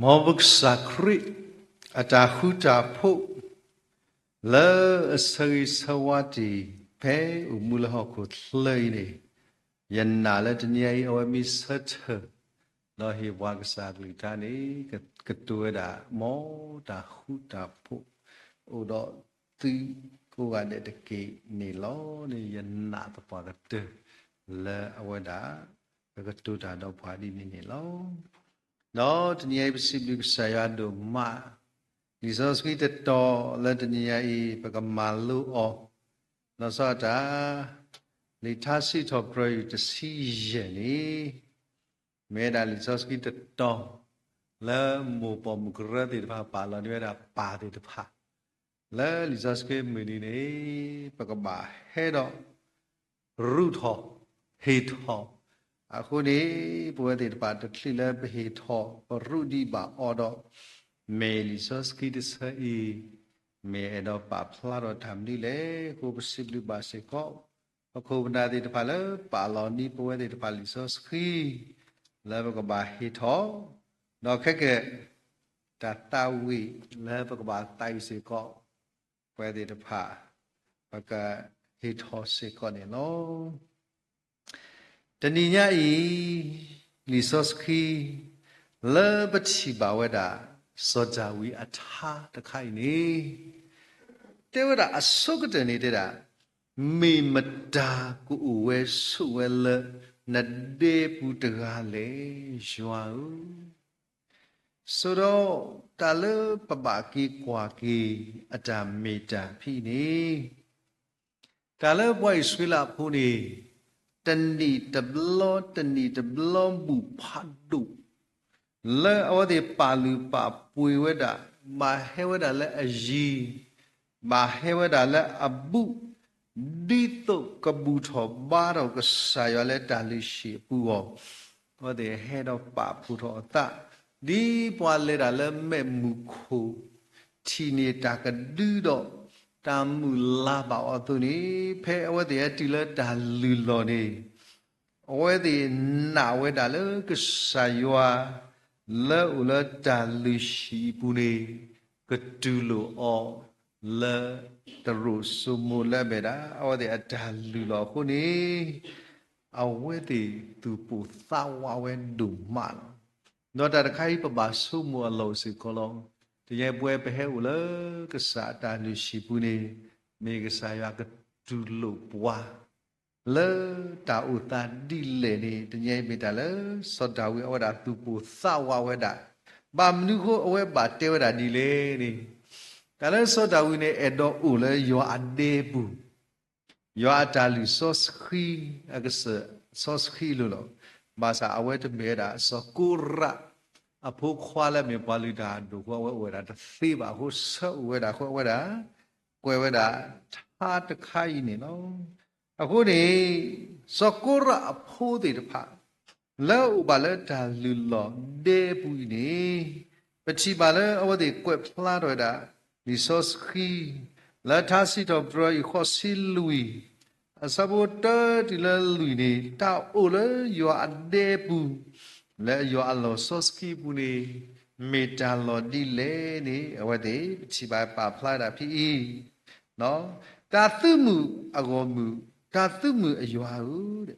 မ်ပကစၢ်ခရံာ်အတၢ်ဃူတၢ်ဖိး လၢအဆၢဂ့ၤဆၢဝါတ့ၢ် ဖဲအိၣ်မူလၢဟီၣ်ခိၣ်ချၢအံၤန့ၣ်, ယနာ်လၢတနံၤအံၤ အဝဲမ့ၢ်ဆၢထၢၣ် ဒီးဟ့ၣ်ပှၤကစၢ်အကလုၢ်ကထါန့ၣ် ကတိၤဝဲဒၣ် မ်တၢ်ဃူတၢ်ဖိး အိၣ်ဒီးသုကိးဂၤဒဲးတက့ၢ်န့ၣ်လီၤန့ၣ် ယနာ်သပှၢ်ကတၢၢ် လၢအဝဲဒၣ် ကကတိၤတၢ်ဒီးပှၤဒ်န့ၣ်န့ၣ်လီၤ. ဒီးတနံၤအံၤပစံးဘျုးကစၢ်ယွၤဒိၣ်မး, လံာ်စီဆှံတတီၤလၢတနံၤအံၤ ပကမၤလိအီၤ, လီၤဆီဒၣ်တၢ် လံာ်ထါစံးထီၣ်ပတြၢၤယွၤတဆံယဲၢ်န့ၣ် မ့ၢ်ဝဲဒၣ်လံာ်စီဆှံတတီၤ လၢမိၢ်ပိာ်မုၣ်ကရၢသ့ၣ်တဖၣ်ပာ်လီၤန့ၢ်ဝဲဒၣ်ပၢ်သ့ၣ်တဖၣ် လၢလံာ်စီဆှံမုၢ်နံၤန့ၣ် ပကဘၣ်ဟဲဒီး ရူးထီၣ် ဟ့ၣ်ထီၣ်, အဃိန့ၣ် ပဝဲသ့ၣ်တဖၣ်တချုးလၢပဟ့ၣ်ထီၣ် ပရူးဒံးဘၣ်အီၤဒီး မ့ၢ်လံာ်စီဆှံတဆၢအံၤ မ့ၢ်အဲၣ်ဒိးပာ်ဖျါထီၣ်တၢ်မနုၤလဲၣ်အဃိ ပစံးဘျုးဘၣ်စ့ၢ်ကီး ပခိၣ်ပနၢ်သ့ၣ်တဖၣ်လၢပာ်လီၤန့ၢ်ပဝဲသ့ၣ်တဖၣ်လံာ်စီဆှံ လၢပကဘၣ်ဟ့ၣ်ထီၣ်, ဒီးခဲကနံၣ် တၢ်သးဝံၣ်လၢပကဘၣ်သးဝံၣ်စ့ၢ်ကီး ပဝဲသ့ၣ်တဖၣ် ပကဟ့ၣ်ထီၣ်စ့ၢ်ကီးန့ၣ်လီၤ. တနံၤညါအံၤ လံာ်စီဆှံ လၢပထံၣ်ဘၣ်ဝဲဒၣ် စီၤဒၤဝံးအထါတခါအံၤန့ၣ် တဲဝဲဒၣ်အဆိကတၢၢ်န့ၣ်တဲဒၣ်, မ့ၢ်မတၤကအိၣ်ဝဲဆိးဝဲလၢ နဒဲပူၤတဂၤလဲၣ် ယွၤဧၢ. ဆိးဒီးတၢ်လၢပဘၣ်က့ၤကွၢ်က့ၤအတၢ်မ့ၢ်တၢ်ဖဲအံၤန့ၣ်, တၢ်လၢပှၤအံၣ်စရ့လးဖိန့ၣ် တနံၣ်တဘျီ တနံၣ်တဘျီဘူၣ်ဖးဒိၣ် လၢအဝဲသ့ၣ်ပာ်လုၢ်ပာ်ပှ့ၤဝဲဒၣ်, ဘၣ်ဟဲဝဲဒၣ်လၢအယံၤ, ဘၣ်ဟဲဝဲဒၣ်လၢအဘူး, ဒ်သိးကဘူၣ်ထီၣ်ဘါထီၣ်ကစၢ်ယွၤလၢတၢ်လုၢ်ဟံၣ်အပူၤအဂီၢ်, အဝဲသ့ၣ်ဟဲဒီးပာ်ဖှိၣ်ထီၣ်အသး, ဒ်ပှၤလဲၤတၢ်လၢမဲးမုၢ်ခိၣ် ထံၣ်န့ၢ်တၢ်ကဒုဒီး တၢ်မုၢ်လၢ်ဘၣ်အီၤအသိးန့ၣ်, ဖဲအဝဲသ့ၣ်ဟဲတုၤလၢတၢ်လုၢ်လီၢ်န့ၣ် အဝဲသ့ၣ်နာ်ဝဲဒၣ်လၢကစၢ်ယွၤ လၢအအိၣ်လၢတၢ်လုၢ်ဟံၣ်အပူၤန့ၣ် ကတူၢ်လိာ်အီၤလၢတရူးစိမိၤလၢအမ့ၢ်ဒၣ် အဝဲသ့ၣ်အတၢ်လုၢ်လီၢ်အဃိန့ၣ်, အဝဲသ့ၣ်သူၣ်ပိၢ်သးဝးဝဲဒိၣ်မးလီၤ. ဒီးတၢ်တခါအံၤပဘၣ်ဆိကမိၣ်အလီၢ်အိၣ်စ့ၢ်ကီးလီၤ. တနံၤအံၤပဝဲပဟဲအိၣ်လၢကစၢ်အတၢ်လုၢ်ဟံၣ်ပူၤန့ၣ် မ့ၢ်ကစၢ်ယွၤကတူၢ်လိာ်ပှၤ လၢတၢ်အိၣ်သးဒ်လဲၣ်န့ၣ်, တနံၤအံၤမ့ၢ်တၢ်လၢစီၤဒၤဝံးအဝဲဒၣ်သူၣ်ပိၢ်သးဝးဝဲဒၣ်, ဘၣ်မနုၤအဃိအဝဲဘၣ်တဲဝဲဒၣ်ဒ်လဲၣ်န့ၣ်, တၢ်လၢစီၤဒၤဝံးန့ၣ် အဲၣ်ဒိးအိၣ်လၢယွၤအဒဲပူၤ, ယွၤအတၢ်လုၢ်စီဆှံ အကစၢၢ်စီဆှံအလိၤလီၤ. ဘၣ်ဆၣ်အဝဲတမ့ၢ်ဝဲဒၣ်စီၤကိရး အဖိခွါလၢအမ့ၢ်ပှၤလုၢ်တၢ်အဒိၣ်အဃိ အဝဲအိၣ်ဝဲဒၣ်တသ့ဘၣ်အဃိ ဆၢအိၣ်ဝဲဒၣ်အဃိ အဝဲဒၣ် ကွဲးဝဲဒၣ်ထါတခါအံၤန့ၣ်လီၤ. အဃိန့ၣ် စီၤကိရးအဖိသ့ၣ်တဖၣ် လၢအအိၣ်ဘၣ်လၢတၢ်လုၢ်လီၢ်ဒဲပူၤအံၤန့ၣ်, ပထံၣ်ဘၣ်လၢအဝဲသ့ၣ်ကွဲးဖျါထီၣ်ဝဲဒၣ် လံာ်စီဆှံ လၢထါစံးထီၣ်ပတြၢၤအံၤဃိးဆံလွံၢ် အဆၢဖိတၢတုၤလၢလွံၢ်န့ၣ် တၢ်အိၣ်လၢယွၤအဒဲပူၤ လၢယွၤအလီၢ်စီဆှံအပူၤန့ၣ် မ့ၢ်တၢ်လီၢ်ဒ်လဲၣ်န့ၣ် အဝဲသ့ၣ်ပထံၣ်ဘၣ်ပာ်ဖျါဒၣ်ဖဲအံၤ, တၢ်သုးမုၢ်အဂီၢ်မုၢ်, တၢ်သုးမုၢ်အယွၤဧၢ,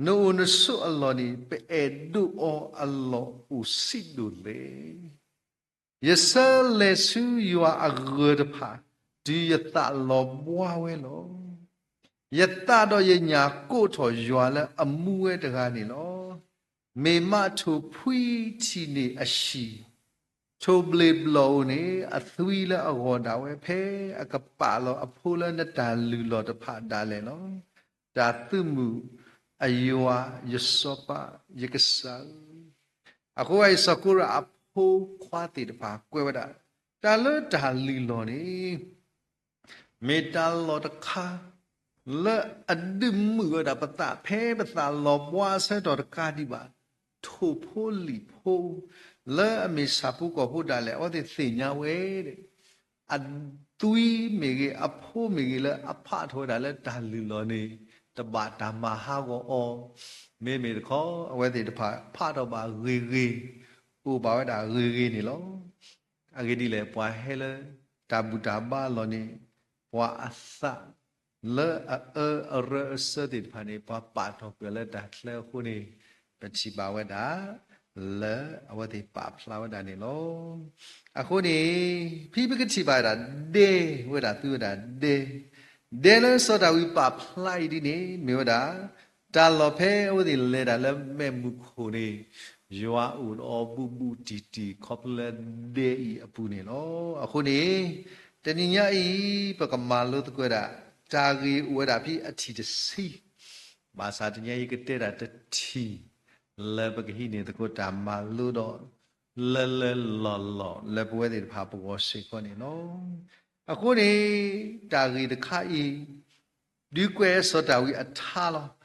နအိၣ်နဆိးအလီၢ်န့ၣ် ပအဲၣ်ဒိးအီၤအလီၢ်အိၣ်စံးဒိၣ်လဲၣ်. ယဆၢလဲၤဆူယွၤအဂၢၤတဖၣ် တုၤယသးလီၤဘှါဝဲလီၤ. ယသးဒီးယညၣ်ကိးထီၣ်ယွၤလၢအမူဝဲတဂၤန့ၣ်လီၤ. မ့ၢ်မးထိၣ်ဖှံထံၣ်န့ၢ်အဟံၣ်, ထိၣ်ဘျ့ၣ်ဘျီၣ်ဧိၤန့ၣ် အသွံလၢအဂီၢ်ဒၣ်ဝဲ ဖဲအကပာ်လီၤအဖိလၢနတၢ်လုၢ်လီၢ်တဖၣ်ဒၣ်လဲာ်လီၤ. တၢ်သုးမုၢ်အယွၤ ယစီၤပၤ ယကစၢ်ဧၢ. အဃိအံၤစီၤကိရးအဖိခွါသ့ၣ်တဖၣ်ကွဲးဝဲဒၣ် တၢ်လၢတၢ်လုၢ်လီၢ်န့ၣ် မ့ၢ်တၢ်လီၢ်တခါ လၢအဒုးမုာ်ဝဲဒၣ်ပသး ဖဲပသးလီၤဘှါဆၢထီၣ်တကးဒံးဘၣ် ထိၣ်ဖိလံာ်ဖိ လၢအမ့ၢ်ဆၣ်ဖိကီၢ်ဖိဒၣ်လဲာ် အဝဲသ့ၣ်သ့ၣ်ညါဝဲ အသွံမ့ၢ်ဂ့ၤ အဖိမ့ၢ်ဂ့ၤ လၢအဖးထီၣ်ဝဲဒၣ်လၢတၢ်လုၢ်လီၢ်န့ၣ် တဘၣ်တၢ်မၤဟးဂီၤအီၤ, မ့မ့ၢ်တခီ အဝဲသ့ၣ်တဖၣ်ဖးထီၣ်ဘၣ်ဂ့ၤဂ့ၤ, အိၣ်ဘၣ်ဝဲဒၣ်ဂ့ၤဂ့ၤန့ၣ်လီၤ. အဂ့ၢ်ဒ်လဲၣ်, ပှၤဟဲလၢတၢ်ဘူၣ်တၢ်ဘါအလီၢ်န့ၣ်, ပှၤအသးလၢအအၢအရၢအစၢသ့ၣ်တဖၣ်န့ၣ် ပှၤပာ်ထီၣ်ကွံာ်အီၤလၢတၢ်ချၢအဃိန့ၣ်, ပထံၣ်ဘၣ်ဝဲဒၣ် လၢအဝဲသ့ၣ်ပာ်ဖျါဝဲဒၣ်န့ၣ်လီၤ. အဃိန့ၣ်, ဖဲပကထံၣ်ဘၣ်ဝဲဒၣ် ဒဲဝဲဒၣ် သုဝဲဒၣ်ဒဲ, ဒဲလၢစီၤဒၤဝံးပာ်ဖျါအံၤဒ်န့ၣ် မ့ၢ်ဝဲဒၣ် တၢ်လီၢ်ဖဲအဝဲသ့ၣ်လဲၤတၢ်လၢမဲးမုၢ်ခိၣ်န့ၣ်, ယွၤအိၣ်ဒီးအီၤဘူးဘူးတံၢ်တံၢ် ခီဖျိလၢဒဲအံၤအပူၤန့ၣ်လီၤ. အဃိန့ၣ်, တနံၤညါအံၤ ပကမၤလိသကိးဝဲဒၣ် တၢ်ဂ့ၢ်အိၣ်ဝဲဒၣ်ဖဲအထံၣ်တဆံ, ဘၣ်ဆၣ်တနံၤညါအံၤ ယကတဲဒၣ်တထံၣ် လၢပကဟံးန့ၢ်သကိးတၢ်မၤလိဒီး လၢလၢလီၢ်လီၢ်လၢပဝဲသ့ၣ်တဖၣ်ပဂီၢ်စ့ၢ်ကီးန့ၣ်လီၤ. အဃိန့ၣ်, တၢ်ဂ့ၢ်တခါအံၤ ဒုးကွဲးစီၤဒၤဝံးအထါလီၤ.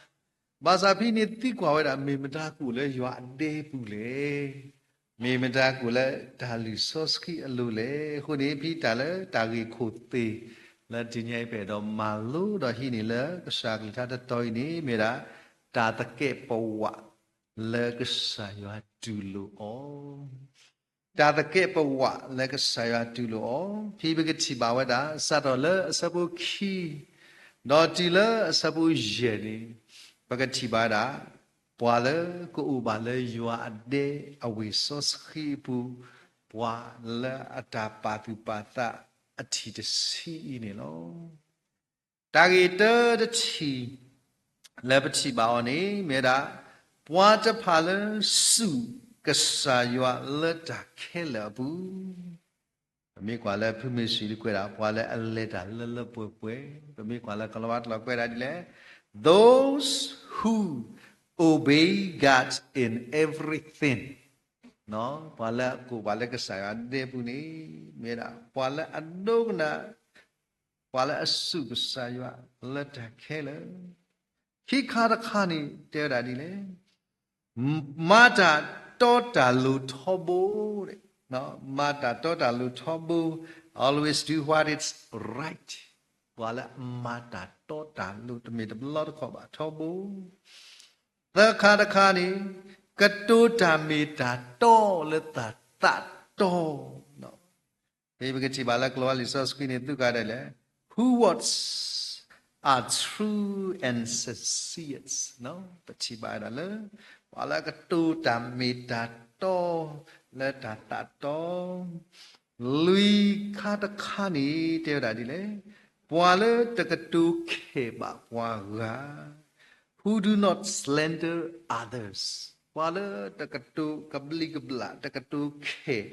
ဘၣ်ဆၣ်ဖဲန့ၣ်သံကွၢ်ဝဲဒၣ် မ့ၢ်မတၤကအိၣ်လၢယွၤအဒဲပူၤလဲၣ်. မ့ၢ်မတၤကအိၣ်လၢတၢ်လုၢ်စီဆှံအလိၤလဲၣ်. အဃိန့ၣ် ဖဲတၢ်လၢတၢ်ဂ့ၢ်ခိၣ်သ့ၣ် လၢတနံၤညါအံၤပအဲၣ်ဒိးမၤလိဒီးဟံးန့ၢ်လၢကစၢ်အကလုၢ်ကထါတတီၤအံၤန့ၣ် မ့ၢ်ဝဲဒၣ် တၢ်သကဲးပဝးလၢကစၢ်ယွၤတူၢ်လိာ်အီၤ, တၢ်သကဲးပဝးလၢကစၢ်ယွၤတူၢ်လိာ်အီၤ, ဖဲပကထံၣ်ဘၣ်ဝဲဒၣ် စးထီၣ်လၢအဆၢဖိခံ ဒီးတုၤလၢအဆၢဖိယဲၢ်န့ၣ်, ပကထံၣ်ဘၣ်ဝဲဒၣ် ပှၤလၢကအိၣ်ဘၣ်လၢယွၤအဒဲအဝ့ၢ်စီဆှံအပူၤ, ပှၤလၢအတၢ်ပာ်သူၣ်ပာ်သးအထံၣ်တဆံအံၤန့ၣ်လီၤ. တၢ်ဂ့ၢ်တၢတထံၣ် လၢပထံၣ်ဘၣ်အီၤန့ၣ် မ့ၢ်ဝဲဒၣ် ပှၤတဖၣ်လၢစူၢ်ကစၢ်ယွၤလၢတၢ်ခဲလၢာ်အပူၤ, ပမ့ၢ်ကွၢ်လၢဖုမ့ၢ်စံးဒုးကွဲးဒၣ် ပှၤလၢအလဲၤတၢ်လၢလၢပှဲၤပှဲၤ, ပမ့ၢ်ကွၢ်လၢကလံးဝါကျိာ်ကွဲးဒၣ်ဒ်လဲၣ်, those who obey God in everything, ပှၤလၢအကိးဘၣ်လၢကစၢ်ယွၤဒဲပူၤန့ၣ် မ့ၢ်ဝဲဒၣ် ပှၤလၢအဒိကနၣ် ပှၤလၢအစူၢ်ကစၢ်ယွၤလၢတၢ်ခဲလၢာ်, ခံခါတခါန့ၣ် တဲဝဲဒၣ်ဒ်လဲၣ်, မၤတၢ်တီတၢ်လိၤထီဘိ, မၤတၢ်တီတၢ်လိၤထီဘိ, always do what is right, ပှၤလၢအမၤတၢ်တီတၢ်လိၤတမ့ၢ်တဘျီတခီၣ်ဘၣ်ထီဘိ, သၢခါတခါန့ၣ် ကတိၤတၢ်မ့ၢ်တၢ်တီလၢတၢ်သးတီ ဖဲပကထံၣ်ဘၣ်လၢကလံးဝါလံာ်စီဆှံန့ၣ် သူၣ်ကါဒဲးလဲၣ်, whose words are true and sincere, ပထံၣ်ဘၣ်ဝဲဒၣ်လၢ ပှၤလၢအကတိၤတၢ်မ့ၢ်တၢ်တီ လၢတၢ်သးတီ, လွံၢ်ခါတခါန့ၣ် တဲဝဲဒၣ်ဒ်လဲၣ်, ပှၤလၢတကတိၤခဲၣ်ဘၣ်ပှၤဂၤ who do not slander others, ပှၤလၢတကတိၤကဘျံးကဘျၣ် တကတိၤခဲၣ်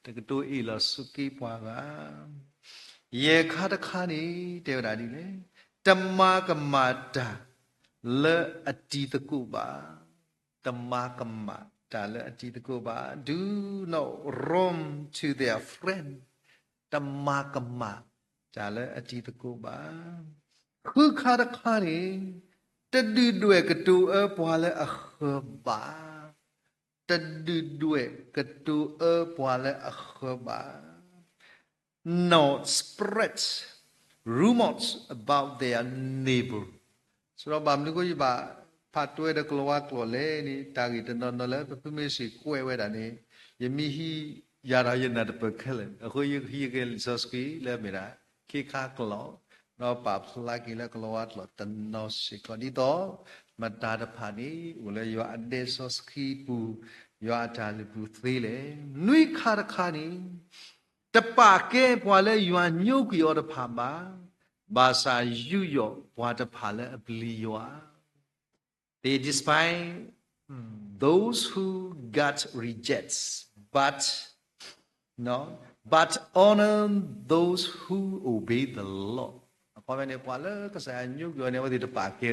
တကတိၤအ့ၣ်လိာ်ဆိးက့ပှၤဂၤ, ယဲၢ်ခါတခါန့ၣ် တဲဝဲဒၣ်ဒ်လဲၣ်, တမၤကမၣ်တၢ်လၢအတံၤသကိးဘၣ်, တမၤကမၣ်တၢ်လၢအတံၤသကိးဘၣ်, do not wrong to their friend, တမၤကမၣ်တၢ်လၢအတံၤသကိးဘၣ်, ဃုခါတခါန့ၣ် တဒုၣ်ဒွဲၣ်ကတိၤအၢပှၤလၢအဃၢၤဘၣ်, တဒုၣ်ဒွဲၣ်ကတိၤအၢပှၤလၢအဃၢၤဘၣ်, nor spread rumors about their neighbor, စရီဘၣ်မနုၤဃိယဘၣ်ဖးတွဲဒီးကလံးဝါကျိာ်လဲၣ်န့ၣ် တၢ်ဂ့ၢ်တနီၤနီၤလၢပဖုမ့ၢ်စံးကွဲးဝဲဒၣ်န့ၣ် ယမ့ၢ်ဟံးယၤဒီးယနၢ်တပၢၢ်ခဲလၢာ်, အဃိယကဟံးက့ၤလံာ်စီဆှံလၢအမ့ၢ်ဒၣ် ခ့ခါကျိာ်, ဒီးပာ်ဖျါက့ၤလၢကလံးဝါကျိာ်တနီၤစ့ၢ်ကီး ဒ်သိး မတၤတဖၣ်န့ၣ် အိၣ်လၢယွၤအဒဲစီဆှံပူၤ, ယွၤအတၢ်လုၢ်ပူၤသ့လဲၣ်, နွံခါတခါန့ၣ် တပာ်ကဲပှၤလၢယွၤညိကွံာ်အီၤတဖၣ်ဘၣ်, ဘၣ်ဆၣ်ယူးယီၣ်ပှၤတဖၣ်လၢအပျံၤယွၤ, they despise those who God rejects, but, but honor those who obey the law, အခီပညီန့ၣ် ပှၤလၢကစၢ်ယွၤညိကွံာ်အီၤန့ၣ် အဝဲသ့ၣ်တပာ်ကဲ,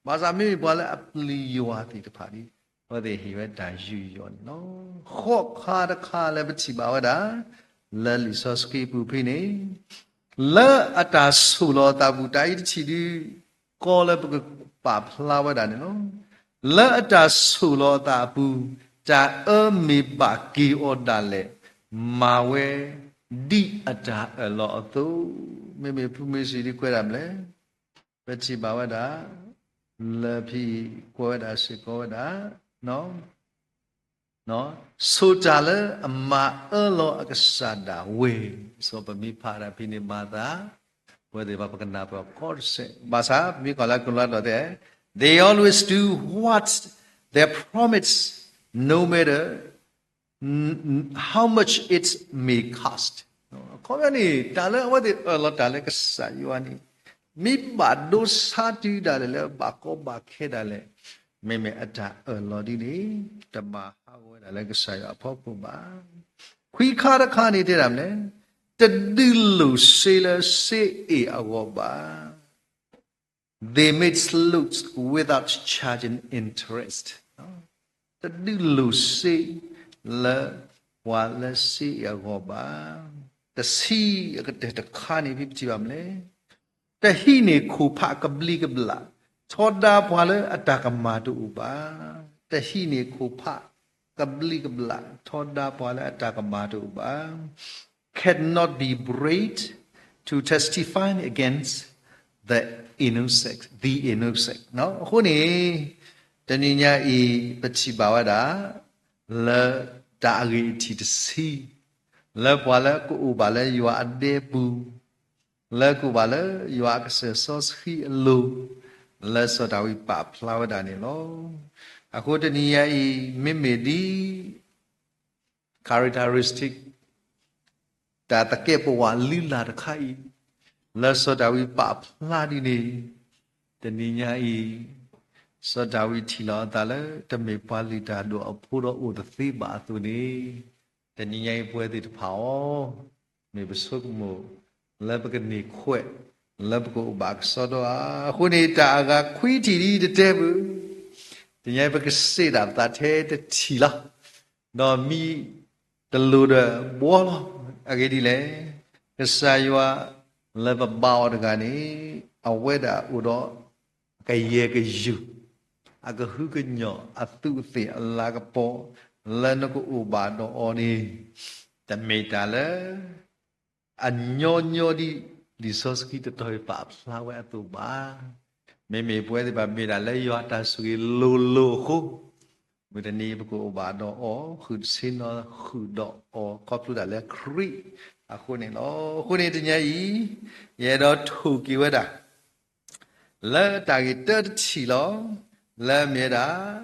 ဘၣ်ဆၣ်မ့မ့ၢ်ပှၤလၢအပျံၤယွၤသ့ၣ်တဖၣ်န့ၣ် အဝဲသ့ၣ်ဟ့ၣ်ဝဲတၢ်ယူးယီၣ်န့ၣ်လီၤ. ဃိးခါတခါလၢပထံၣ်ဘၣ်ဝဲဒၣ် လၢလံာ်စီဆှံပူၤဖဲန့ၣ် လၢအတၢ်ဆိၣ်လီၤအသးပူၤ တၢ်အံၤတထံၣ်ဒုး ကီလၢပကပာ်ဖျါဝဲဒၣ်န့ၣ်လီၤ. လၢအတၢ်ဆိၣ်လီၤအသးအပူၤ တၢ်အၢမ့ၢ်ဘၣ်က့ၤအီၤဒၣ်လဲာ် မၤဝဲ ဒ်အတၢ်အၢၣ်လီၤအသိး, မ့မ့ၢ်ဖုမ့ၢ်စံးဒုးကွဲးဒၣ်မလဲၣ်, ပထံၣ်ဘၣ်ဝဲဒၣ် လၢဖဲအံၤကွဲးဝဲဒၣ်စ့ၢ်ကီးဝဲဒၣ် ဆိတၢ်လၢအမၤအၢလီၤအကစၢ်ဒၣ်ဝဲ, စီၤပမ့ၢ်ဖးဒၣ်ဖဲန့ၣ်မၤသး, ပဝဲသ့ၣ်တဖၣ်ပကနၢ်ပၢၢ်ကီတစဲး, ဘၣ်ဆၣ် ပမ့ၢ်ကွၢ်လၢကလီတၢ်တဲ, they always do what they promise, no matter how much it may cost. အခီပညီန့ၣ် တၢ်လၢအဝဲသ့ၣ်အၢၣ်လီၤတၢ်လၢကစၢ်ယွၤန့ၣ်, မ့ၢ်ဘၣ်ဒိဆါတုၤဒၣ်လဲာ်လၢဘၣ်ကီဘၣ်ခဲဒၣ်လဲာ်, မ့မ့ၢ်အတၢ်အၢၣ်လီၤဒ်န့ၣ်, တဘၣ်ဟးဂီၤဝဲဒၣ်လၢကစၢ်ယွၤအဖီခိၣ်ဘၣ်. ခွံခါတခါန့ၣ်တဲဒၣ်မနုၤလဲၣ်, တဒုးလိၣ်စ့လၢစ့အ့ၣ်အဂီၢ်ဘၣ်. They made loans without charging interest. တဒုးလိၣ်စ့လၢပှၤလၢစ့အ့ၣ်အဂီၢ်ဘၣ်. တဆံအကတၢၢ်တခါန့ၣ် ဖဲပထံၣ်ဘၣ်မနုၤလဲၣ်, တဟံးန့ၢ်ခိၣ်ဖးကဘျံးကဘျၣ်, ထီဒါပှၤလၢအတၢ်ကမၣ်တအိၣ်ဘၣ်. တဟံးန့ၢ်ခိၣ်ဖး ကဘျံးကဘျၣ်, ထီဒါပှၤလၢအတၢ်ကမၣ်တအိၣ်ဘၣ်. Cannot be bribed to testify against the innocent, the innocent. အဃိန့ၣ် တနံၤညါအံၤ ပထံၣ်ဘၣ်ဝဲဒၣ် လၢတၢ်အဂ့ၢ်အထံၣ်တဆံ လၢပှၤလၢကအိၣ်ဘၣ်လၢယွၤအဒဲပူၤ, လၢကအိၣ်ဘၣ်လၢယွၤအကစၢၢ်စီဆှံအလိၤ, လၢစီၤဒၤဝံးပာ်ဖျါဝဲဒၣ်န့ၣ်လီၤ. အဃိတနံၤညါအံၤ မ့မ့ၢ်ဒ် characteristic တၢ်သကဲးပဝးလုၢ်လၢ်တခါအံၤ လၢစီၤဒၤဝံးပာ်ဖျါဒ်န့ၣ်, တနံၤညါအံၤ စီၤဒၤဝံးထံၣ်လီၤအသးလၢ တမ့ၢ်ပှၤလုၢ်တၢ်ဒိၣ်အဖိဒီးအိၣ်တသ့ဘၣ်အသိးန့ၣ်, တနံၤညါအံၤပဝဲသ့ၣ်တဖၣ်အီၤ မ့ၢ်ပဆိကမိၣ် လၢပကန့ၢ်ခွဲး လၢပကအိၣ်ဘၣ်ကစီဒီဧါ. အဃိန့ၣ် တၢ်အဂၤခွံထံၣ်ဒ်တတဲပူၤ, တနံၤညါအံၤ ပကစံးဒၣ်ပသးထဲတထံၣ်လီၤ. ဒီးမံတလိၤဒီးဘှီလီၤ. အဂ့ၢ်ဒ်လဲၣ်, ကစၢ်ယွၤလၢပဘါအီၤတဂၤန့ၣ် အဝဲဒၣ်အိၣ်ဒီး ကယဲၢ်ကယူၢ်, အကဟုကညီၢ်, အသူးအသ့ၣ်အလၤကပီၤ လၢနကအိၣ်ဘၣ်ဒီးအီၤန့ၣ်, တမ့ၢ်တၢ်လၢ အညီညီဒ် လံာ်စီဆှံတတီၤအံၤပာ်ဖျါဝဲအသိးဘၣ်. မ့မ့ၢ်ပဝဲသ့ၣ်တဖၣ်မ့ၢ်ဒၣ်လၢယွၤအတၢ်ဆိၣ်ဂ့ၤလိၤလိၤအဃိ, မုၢ်တနံၤအံၤ ပကအိၣ်ဘၣ်ဒီးအီၤ ဃုာ်တဆ့နီၤဃုာ်ဒီးအီၤ ခီဖျိဒၣ်လၢခရံာ်အဃိန့ၣ်လီၤ. အဃိန့ၣ်တနံၤညါအံၤ ယအဲၣ်ဒိးထိၣ်က့ၤဝဲဒၣ် လၢတၢ်ဂ့ၢ်တၢတထံၣ်လီၤ. လၢမ့ၢ်ဝဲဒၣ်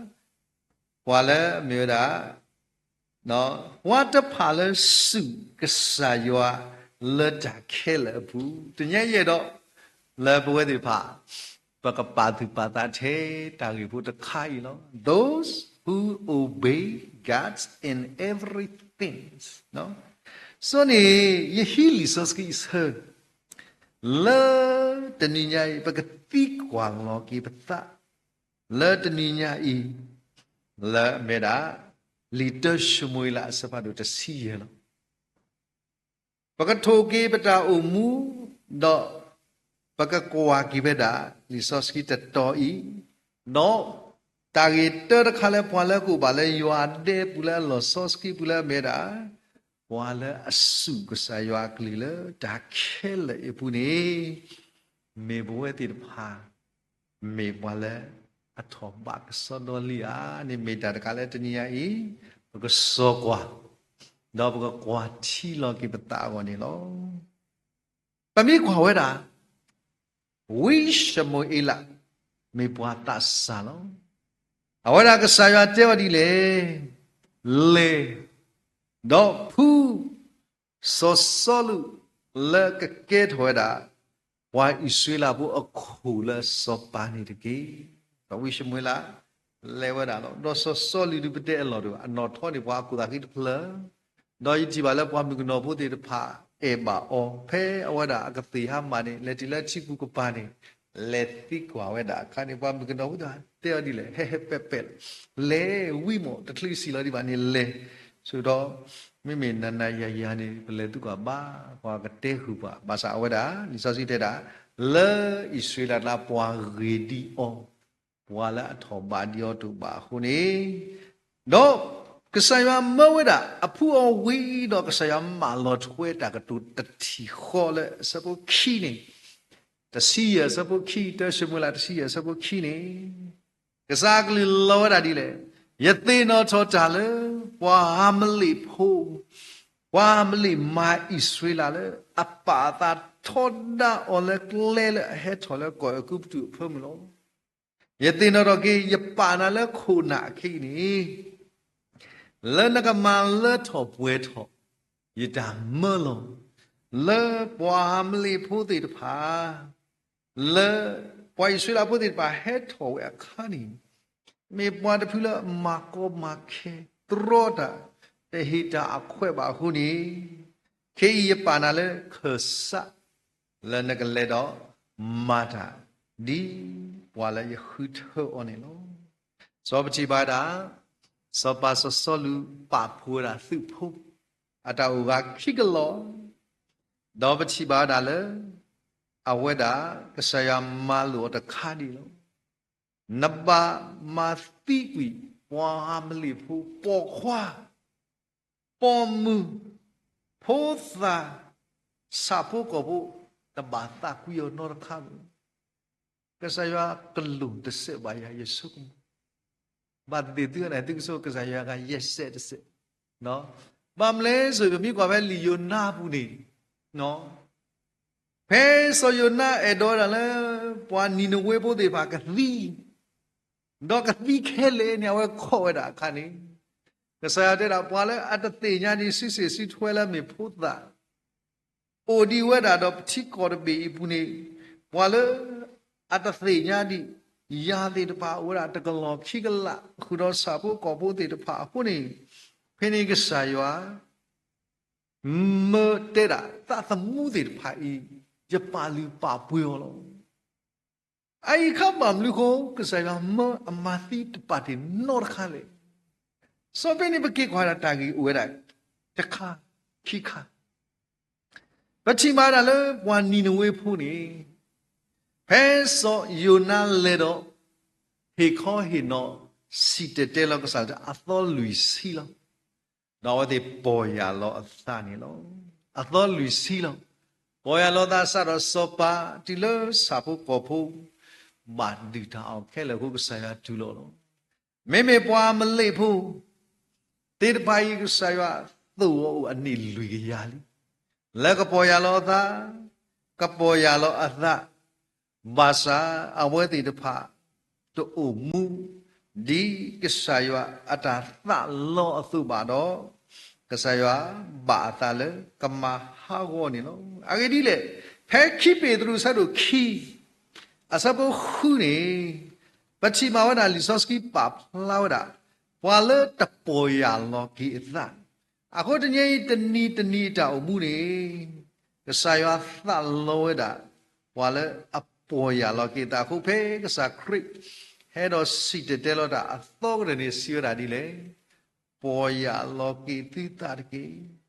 ပှၤလၢမ့ၢ်ဝဲဒၣ် ပှၤတဖၣ်လၢစူၢ်ကစၢ်ယွၤလၢတၢ်ခဲလၢာ်အပူၤ, တနံၤညါအံၤယအဲၣ်ဒိး လၢပဝဲသ့ၣ်တဖၣ် ပကပာ်သူၣ်ပာ်သးထဲတၢ်ဂ့ၢ်ဖိတခါအံၤလီၤ. Those who obey God in everything. စီၤန့ၣ် ယဟံးလံာ်စီဆှံအဆၢ လၢတနံၤညါအံၤ ပကသံကွၢ်လီၤက့ၤပသး လၢတနံၤညါအံၤ လၢအမ့ၢ်ဒၣ် လံာ်တၢၡမူၤအ့လးအဆၢဖးဒိၣ်တဆံယဲၢ်လီၤ. ပကထိၣ်က့ၤပတၢ်အိၣ်မူ ဒီးပကကွၢ်က့ၤဝဲဒၣ် လံာ်စီဆှံတတီၤအံၤ, ဒီးတၢ်ဂ့ၢ်တၢတခါလၢပှၤလၢကအိၣ်ဘၣ်လၢယွၤအဒဲပူၤလၢအလီၢ်စီဆှံပူၤလၢအမ့ၢ်ဒၣ် ပှၤလၢအစူၢ်ကစၢ်ယွၤအကလုၢ်လၢတၢ်ခဲလၢာ်အံၤအပူၤန့ၣ် မ့ၢ်ပဝဲသ့ၣ်တဖၣ် မ့ၢ်ပှၤလၢအထီၣ်ဘးကစီဒီလံဧါန့ၣ် မ့ၢ်တၢ်တခါလၢတနံၤညါအံၤ ပကစီကွၢ် ဒီးပကကွၢ်ထံလီၤက့ၤပသးအဂီၢ်န့ၣ်လီၤ. ပမ့ၢ်ကွၢ်ဝဲဒၣ် ဝံၡမူၤအ့လး မ့ၢ်ပှၤသးစၢ်လီၤ. အဝဲဒၣ်ကစၢ်ယွၤတဲအီၤဒ်လဲၣ်, လဲၤ ဒီးဖှူ စီၤစီလူးလၢကကဲထီၣ်ဝဲဒၣ် ပှၤအံၣ်စရ့လးဖိအခိၣ်လၢစီၤပၤန့ၣ်တက့ၢ်. ဒီးဝံၡမူၤအ့လး လဲၤဝဲဒၣ်လီၤ. ဒီးစီၤစီလူးဒုးပတဲအလီၢ်တအိၣ်ဘၣ်, အနီၣ်ထီန့ၢ်ပှၤအခိၣ်သးဃံတဖျၢၣ်, ဒီးယထံၣ်ဘၣ်လၢပှၤမုၣ်ကနီၤဖိသ့ၣ်တဖၣ် အဲၣ်ဘၣ်အီၤ, ဖဲအဝဲဒၣ်အကသ့ၣ်ဟါမၢ်န့ၣ် လဲၤတုၤလၢထံပူၤကပၤန့ၣ် လဲၤသံကွၢ်ဝဲဒၣ်အခါန့ၣ် ပှၤမုၣ်ကနီၤဖိသ့ၣ်တဖၣ်တဲအီၤဒ်လဲၣ်, ဟဲဟဲပဲာ်ပဲာ်လီၤ, လဲၤဝံၤမး တချုးဆံးလီၤဒံးဘၣ်န့ၣ်လဲၤ, ဆိဒီး မ့မ့ၢ်နၤနၤယၤယၤန့ၣ် ပလဲၤသံကွၢ်ဘၣ်, ပှၤကတဲဃုာ်ပှၤ, ဘၣ်ဆၣ်အဝဲဒၣ် လံာ်စီဆှံတဲဒၣ် လၢအံၣ်စရ့လးတၢ်ပှၤဂ့ၤဒံးအီၤ, ပှၤလၢအထီၣ်ဘးဒံးအီၤတအိၣ်ဘၣ်အဃိန့ၣ်, ဒီးကစၢ်ယွၤမၢဝဲဒၣ် အဖှူအီၤဝံၤဒီး ကစၢ်ယွၤမၢလီၤထွဲတၢ်ကတိၤတထံၣ်ဃီလၢအဆၢဖိခံန့ၣ်, တဆံယဲၢ်အဆၢဖိခံ, တၢၡမူၤအ့လးတဆံယဲၢ်အဆၢဖိခံန့ၣ်, ကစၢ်အကလုၢ်လီၤဝဲဒၣ်ဒ်လဲၣ်. ယသ့ၣ်နီၣ်ထီၣ်တၢ်လၢ ပှၤအၤမလ့ၣ်ဖိ, ပှၤအၤမလ့ၣ်မၤအံၣ်စရ့လးလၢ အပာ်အသးထီဒါအီၤလၢကျဲလၢအဟဲထီၣ်လၢကီၢ်အဲၤကူပတူးအဖၢမုၢ်လီၤ. ယသ့ၣ်နီၣ်ထီၣ်က့ၤ ယပာ်နၤလၢခိၣ်နၢ်အခံန့ၣ် လၢနကမၤလၢထီၣ်ပှဲၤထီၣ် ယတၢ်မၢလီၤ. လၢပှၤအၤမလ့ၣ်ဖိသ့ၣ်တဖၣ် လၢပှၤအံၣ်စရ့လးဖိသ့ၣ်တဖၣ်ဟဲထီၣ်ဝဲအခါန့ၣ် မ့ၢ်ပှၤတဖုလၢမၤကီမၤခဲ တြီတၢ် တဟ့ၣ်တၢ်အခွဲးဘၣ်အဃိန့ၣ်, ခဲအံၤယပာ်နၤလၢခၢၣ်စး လၢနကလဲၤဒီးမၤတၢ် ဒ်ပှၤလၢယဃုထၢအီၤန့ၣ်လီၤ. စီၤပထံၣ်ဘၣ်ဝဲဒၣ် စီၤပၤစီၤစီလူးပာ်ဖှိၣ်ဝဲဒၣ်သုးဖိ အတၢ်အိၣ်ဂၤခံကလီၢ်, ဒီးပထံၣ်ဘၣ်ဝဲဒၣ်လၢ အဝဲဒၣ်ကစၢ်ယွၤမၤလိာ်အီၤတခါဒံးလီၤ. နဘၣ်မၤသံကွံာ် ပှၤအၤမလ့ၣ်ဖိ ပိာ်ခွါ ပိာ်မုၣ် ဖိသၣ် ဆၣ်ဖိကီၢ်ဖိ တဘၣ်သံကွံာ်အီၤနီတခါဘၣ်. ကစၢ်ယွၤကလူးတစဲးဘၣ်ယၤ ယဆိကမိၣ်, ဘၣ်သ့ၣ်သ့ၣ်သုန့ၣ် သုကဆိကမိၣ်ကစၢ်ယွၤကယဲၢ်စဲးတစဲး, ဘၣ်မနုၤလဲၣ် ပမ့ၢ်ကွၢ်ဖဲလံာ်ယိၤနါအပူၤန့ၣ် ဖဲစီၤယိၤနါအဲၣ်ဒိးဝဲဒၣ်လၢ ပှၤနံၤနဝ့ဖိသ့ၣ်တဖၣ်ကသံ ဒီးကသံခဲလၢာ်န့ၣ် အဝဲခိးဝဲဒၣ်အခါန့ၣ်, ကစၢ်ယွၤတဲဒၣ် ပှၤလၢအတသ့ၣ်ညါဒံးစုစ့ၣ်စုထွဲလၢမ့ၢ်ဖိသၣ် အိၣ်ဒံးဝဲဒၣ်ဒီးပထံကီၢ်တဘ့ၣ်အံၤအပူၤန့ၣ်, ပှၤလၢအတသ့ၣ်ညါဒံးယၤသ့ၣ်တဖၣ် အိၣ်ဝဲဒၣ်တကလီၢ်ခံကလး ဃုာ်ဒီးဆၣ်ဖိကီၢ်ဖိသ့ၣ်တဖၣ်အဃိန့ၣ်, ဖဲန့ၣ်ကစၢ်ယွၤ မၢတဲဒၣ်သးသမူသ့ၣ်တဖၣ်အံၤ ယပာ်လုၢ်ပာ်ပှ့ၤအီၤလီၤ. အအံၤအခါဘၣ်မနုၤအဃိ ကစၢ်ယွၤမၢအမၤသံတပာ်တ့ၢ်နီတခါလဲၣ်. စီၤပ့န့ၣ် ပက့ၤကွၢ်ဒၣ်တၢ်ဂ့ၢ်အိၣ်ဝဲဒၣ်တခါခံခါ, ပထံၣ်ဘၣ်ဒၣ်လၢပှၤနံၤနဝ့ဖိန့ၣ်, ဖဲစီၤယိၤနါလဲၤဒီး ဟ့ၣ်ခီဟ့ၣ်နီၤ စံၣ်တဲၤတဲလီၤကစၢ်လၢအသီလွံၢ်ဆံလီၤ. ဒီးအဝဲသ့ၣ်ပီၢ်ယၢ်လီၤအသးန့ၣ်လီၤ. အသီလွံၢ်ဆံလီၤ. ပီၢ်ယၢ်လီၤသးစးဒီးစီၤပၤတုၤလၢဆၣ်ဖိကီၢ်ဖိ ဘၣ်ဒုၣ်တၢ်အီၣ်ခဲလၢာ်အဃိ ကစၢ်ယွၤတူၢ်လိာ်လီၤ. မ့မ့ၢ်ပှၤအၤမလ့ၣ်ဖိ သ့ၣ်တဖၣ်အံၤ ကစၢ်ယွၤသိၣ်အီၤအိၣ်အနံၣ်လွံၢ်ကယၤလံ, လၢကပီၢ်ယၢ်လီၤအသး, ကပီၢ်ယၢ်လီၤအသး, ဘၣ်ဆၣ်အဝဲသ့ၣ်တဖၣ် တအိၣ်မူ ဒ်ကစၢ်ယွၤအတၢ်သးလီအသိးဘၣ်ဒီး, ကစၢ်ယွၤဘၣ်အသးလၢကမၤဟးဂီၤန့ၣ်လီၤ. အဂ့ၢ်ဒ်လဲၣ်, ဖဲခံပ့းတရူးအဆၢဒိၣ်ခံ အဆၢဖိဃုန့ၣ်, ပထံၣ်ဘၣ်ဝဲဒၣ်လံာ်စီဆှံပာ်ဖျါဝဲဒၣ် ပှၤလၢတပီၢ်ယၢ်လီၤက့ၤအသး, အဃိတနံၤအံၤ တနံၤတနံၤအတၢ်အိၣ်မူန့ၣ်, ကစၢ်ယွၤသးလီဝဲဒၣ် ပှၤလၢအပီၢ်ယၢ်လီၤက့ၤအသးအဃိ ဖဲကစၢ်ခရံာ်ဟဲဒီးစံၣ်တဲၤတဲလီၤတၢ်အသီကတၢၢ်န့ၣ် စံးဝဲဒၣ်ဒ်လဲၣ်, ပီၢ်ယၢ်လီၤက့ၤသုသးတက့ၢ်.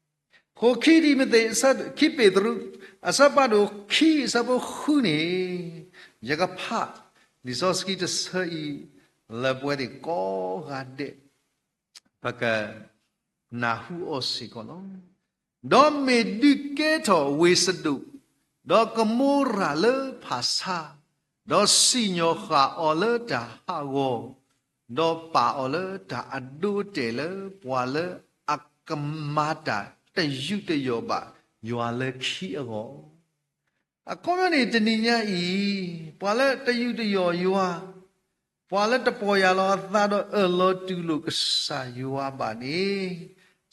ဃိးခံ တံၤမသ့း ခံပ့းတရူး အဆၢဖးဒိၣ်ခံ အဆၢဖိဃုန့ၣ်, ယကဖးလံာ်စီဆှံတဆၢအံၤ လၢပဝဲသ့ၣ်ကိးဂၤဒဲး ပကနၢ်ဟူအီၤစ့ၢ်ကီးလီၤ. ဒီးမ့ၢ်ဒုးကဲထီၣ်ဝ့ၢ်စဒိၣ် ဒီးကမိရၤလၢဖၣ်ဆါ, ဒီးစံၣ်ညီၣ်ဃာ်အီၤလၢတၢ်ဟးဂီၤ, ဒီးပာ်အီၤလၢတၢ်အဒိအတဲာ်လၢပှၤလၢအကမၤတၢ်တယူးတယီၣ်ဘၣ်ယွၤလၢခံအဂီၢ် အခီပညီန့ၣ် တနံၤညါအံၤ ပှၤလၢတယူးတယီၣ်ယွၤ, ပှၤလၢတပီၢ်ယၢ်လီၤအသးဒီးအၢၣ်လီၤတူၢ်လိာ်ကစၢ်ယွၤဘၣ်န့ၣ်,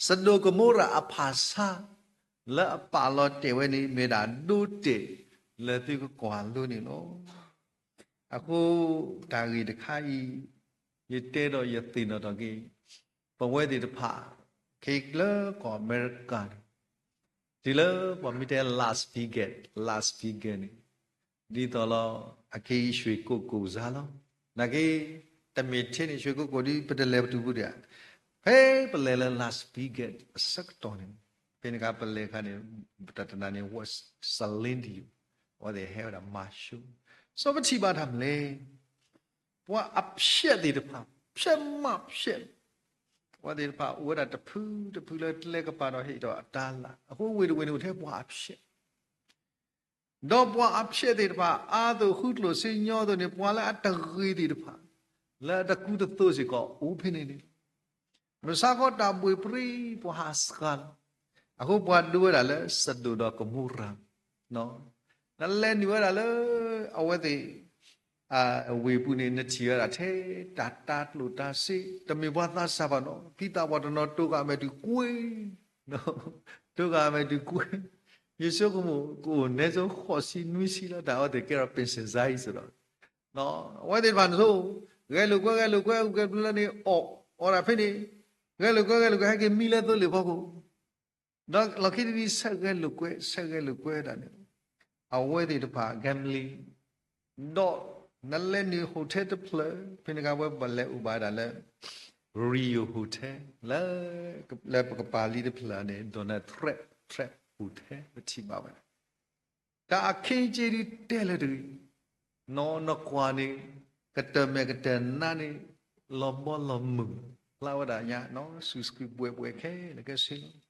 စဒိၣ်ကမိရၤအဖၣ်ဆါ လၢအပာ်လီၤတဲာ်ဝဲန့ၣ် မ့ၢ်ဒၣ်ဒိတဲာ်လၢသုကကွၢ်လိန့ၣ်လီၤ. အဃိတၢ်ဂ့ၢ်တခါအံၤ ယတဲဒီးယသ့ၣ်နီၣ်ထီၣ်က့ၤ ပဝဲသ့ၣ်တဖၣ် ခဲအံၤလၢကီၢ်အမဲရကၤန့ၣ် တုၤလၢပှၤမ့ၢ်တဲ Las Vegas, Las Vegas န့ၣ် ဒ်သိးလီၤ အခဲအံၤ ရွှေကုက္ကို စါလီၤ. နာ်က့ တမ့ၢ်ထဲန့ၣ် ရွှေကုက္ကိုဒ်ပတလဲၤပတုၤပူၤဒံးဧါ, ဖဲပလဲၤလၢ Las Vegas အဆၢကတီၢ်န့ၣ် ဖဲန့ၣ်အခါပလဲၤအခါန့ၣ် ပတၢ်တနၤန့ၣ် ဝဲ Celine Dion အဝဲသ့ၣ်ဟဲဝဲဒၣ်မၤ show စီၤပထံၣ်ဘၣ်တၢ်မနုၤလဲၣ် ပှၤအဖျဲးသ့ၣ်တဖၣ် ဖျဲးမးဖျဲး, ပှၤသ့ၣ်တဖၣ်အိၣ်ဝဲဒၣ်တဖုတဖုလၢကျဲကပၤဒီးဟ့ၣ်ဒီးအတၢ်လၢ် အဃိဝ့ၢ်တဝ့ၢ်န့ၣ်အိၣ်ထဲပှၤအဖျဲး, ဒီးပှၤအဖျဲးသ့ၣ်တဖၣ် အါသိးဃုကျိၣ်စ့ညီသိးန့ၣ် ပှၤလၢအတဂ့ၤသ့ၣ်တဖၣ် လၢအတကူတသိးစ့ၢ်ကီးအိၣ်ဖဲန့ၣ်န့ၣ် မုၢ်ဆါခီတၢ်ဘှ့ၣ်ပြံ ပှၤဟးဆှါလီၤ. အဃိပှၤဒိဝဲဒၣ်လၢစဒိၣ်ဒီးကမိရၤ, နလဲၤနုာ်ဝဲဒၣ်လၢ အဝဲသ့ၣ် ဝ့ၢ်ပူၤန့ၣ် နထံၣ်ဝဲဒၣ်ထဲ တၢ်တၤကျိၣ်တၤစ့, တမ့ၢ်ပှၤသးစၢ်ဘၣ်နီၤ, ဖံသးပှၢ်တနီၤ တိၤဃာ်အမဲာ်တုၤကွ့, တိၤဃာ်အမဲာ်တုၤကွ့, ယဆိကမိၣ် ကအိၣ်နဲဆိဃိးဆံနွံဆံလၢတၢ်အဝဲသ့ၣ်ကဲထီၣ် ပ့ၣ်စ့ၣ်စါအံၤစ့ၢ်ဒီး အဝဲသ့ၣ်တဖၣ်န့ၣ်ဆိ, ဂဲၤလိာ်ကွဲ ဂဲၤလိာ်ကွဲ ဂဲၤလိာ်ကွဲလၢန့ၣ် အီၣ်, အီၣ်ဒၣ်ဖဲန့ၣ်, ဂဲၤလိာ်ကွဲ ဂဲၤလိာ်ကွဲ ဟဲက့ၤမံလၢသိလ့ၣ်ဖီခိၣ်, ဒီးလီၢ်ခံတနံၤ ဆဲးဂဲၤလိာ်ကွဲ ဆဲးဂဲၤလိာ်ကွဲဒၣ်န့ၣ်, အဝဲသ့ၣ်တဖၣ် gambling, ဒီးနလဲၤနုာ် hotel တဖျၢၣ်, ဖဲန့ၣ်အခါဝဲပလဲၤအိၣ်ဘၣ်ဒၣ်လၢ Rio Hotel လၢ လၢပကပၤလံတဖျၢၣ်န့ၣ် Donald Trump, Trump Hotel ပထံၣ်ဘၣ်ဝဲဒၣ် တၢ်အခ့အက့ဒုးတဲလၢတဂ့ၤ, နီၢ်နကွၢ်န့ၣ် ကတၢၢ်မဲာ်ကတၢၢ်နါန့ၣ် လီၤဘီလီၤမုၢ်, ဖျါဝဲဒၣ်ညါနီၢ် စူၢ်စူၢ်ဘှဲးဘှဲးခဲလၢာ်ခဲဆ့လီၤ.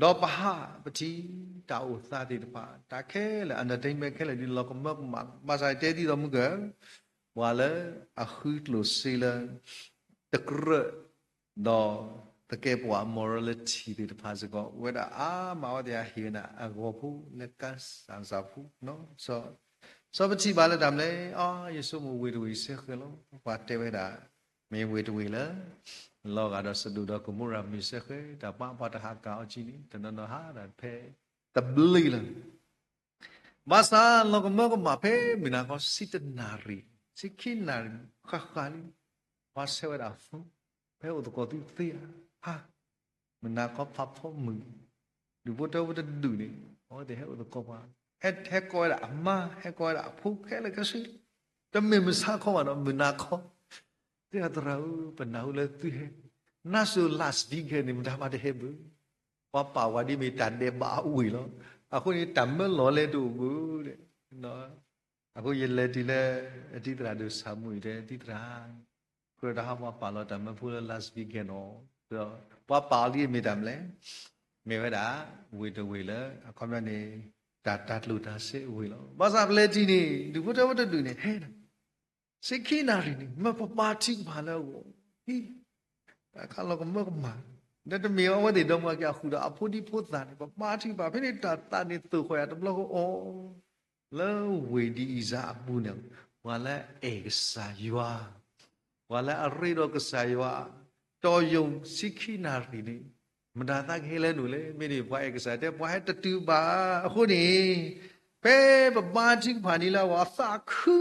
ဒီးပဟးပထံၣ် တၢ်အိၣ်သးသ့ၣ်တဖၣ် တၢ်ခဲလၢာ် entertainment ခဲလၢာ်ဒုးလီၤကမၢကမၣ်လီၤ. ဘၣ်ဆၣ်ယတဲဒ်သိးမုၢ်ကၢၢ် ပှၤလၢအဃုကျိၣ်စ့လၢ တကြၢး ဒီးသကဲးပဝး morality သ့ၣ်တဖၣ်စ့ၢ်ကီး အိၣ်ဝဲဒၣ်အါမး အဝဲသ့ၣ်ဟ့ၣ်ဝဲဒၣ်အဂီၤဖိလၢကစၢ်စၢ်ဖိနီၤ. စီၤပထံၣ်ဘၣ်လၢတၢ်မနုၤလဲၣ်, အါ ယဆိကမိၣ်ဝ့ၢ်တဝ့ၢ်စ့ၢ်ကီးလီၤ. ပှၤတဲဝဲဒၣ် မ့ၢ်ဝ့ၢ်တဝ့ၢ်လၢ လီၤဂာ်ဒီးစဒိၣ်ဒီးကမိရၤမ့ၢ်စ့ၢ်ကီး တၢ်ပှၤပှၤတဟးကၣ်အီၤကံန့ၣ် တနီၤနီၤဟးဒၣ်ဖဲတဘျ့လၢ ဘၣ်ဆၣ်လီၤကမၢကမၣ်ဖဲမုၢ်နၤခီ ဆံတနၣ်ရံၣ်, ဆံခံနၣ်ရံၣ် ဃၣ်ဃၣ်လံ, ပှၤဆဲးဝဲဒၣ် phone ဖဲအိၣ်သကိးသုသ့ဧါ, ဟါ, မုၢ်နၤခီဖးဖီမုၢ်, ဒူၣ်ဖိထၢဖိတဒူၣ်န့ၣ် အဝဲသ့ၣ်ဟဲအိၣ်သကိးပှၤ, ဟဲကိးဝဲဒၣ်အမါ, ဟဲကိးဝဲဒၣ်အဖိခဲလၢာ်ခဲဆ့, တမ့ၢ်မုၢ်ဆါခီဘၣ်ဒီး မုၢ်နၤခီ သ့ၣ်ဧါသရၣ်ဧၢ, ပနၢ်ဟူလၢသုဟဲ, နါစိၤ Las Vegas န့ၣ် မတၤမၤတဟဲဘၣ်. ပှၤပာ်ဝဲဒ်မ့ၢ်တၢ်ဒဲးဘးအဝ့ၢ်လီၤ. အဃိန့ၣ် တၢ်မၢလီၤလဲတအိၣ်ဘၣ်. အဃိယလဲၤတုၤလၢ အတံၤသရၣ်ဒိၣ်ဆၣ်မူအံၤတဲ တံၤသရၣ်, ကြၢးတၢ်ဟးပှၤပာ်လီၤတၢ်မၢဖိလၢ Las Vegas နီၤ, ပှၤပာ်အီၤဒ်အမ့ၢ်တၢ်မနုၤလဲၣ်, မ့ၢ်ဝဲဒၣ် ဝ့ၢ်တဝ့ၢ်လၢ အခီပညီန့ၣ် တၢ်တၤကျိၣ်တၤစ့အဝ့ၢ်လီၤ. ဘၣ်ဆၣ်ပလဲၤတုၤန့ၣ် ဒူၣ်ဖိထၢဖိတဒူၣ်န့ၣ် ဟဲဒၣ် ဆံခံနၣ်ရံၣ်န့ၣ် မၢပဘါထုကဖၣ်လၢအဂီၢ်, ဟံ, တၢ်ခါလီၤကမၢကမၣ်, ဒီးတမ့ၢ်အဝဲသ့ၣ်ဒီမါက့ၤအဃုာ်ဒီးအဖိဒံဖိသၣ်န့ၣ် ပဘါထုကဖၣ် ဖဲန့ၣ်တၢ်သးန့ၣ်သိၣ်ဃီၤယၤတဘျီဃီအီၤ, လၢဝ့ၢ်ဒ်အံၤစၢ်အပူၤန့ၣ် ပှၤလၢအအဲၣ်ကစၢ်ယွၤ ပှၤလၢအရ့ဒီးကစၢ်ယွၤ တီၢ်ယိာ်ဆံခံနၣ်ရံၣ်န့ၣ် မတၤသးကဟဲလၢနုာ်လဲၣ်. မ့ၢ်န့ၣ် ပှၤအဲၣ်ကစၢ်တဲ ပှၤဟဲတတုၤဘၣ်. အဃိန့ၣ် ဖဲပဘါထုကဖၣ်န့ၣ်လၢအဂီၢ် အသးခု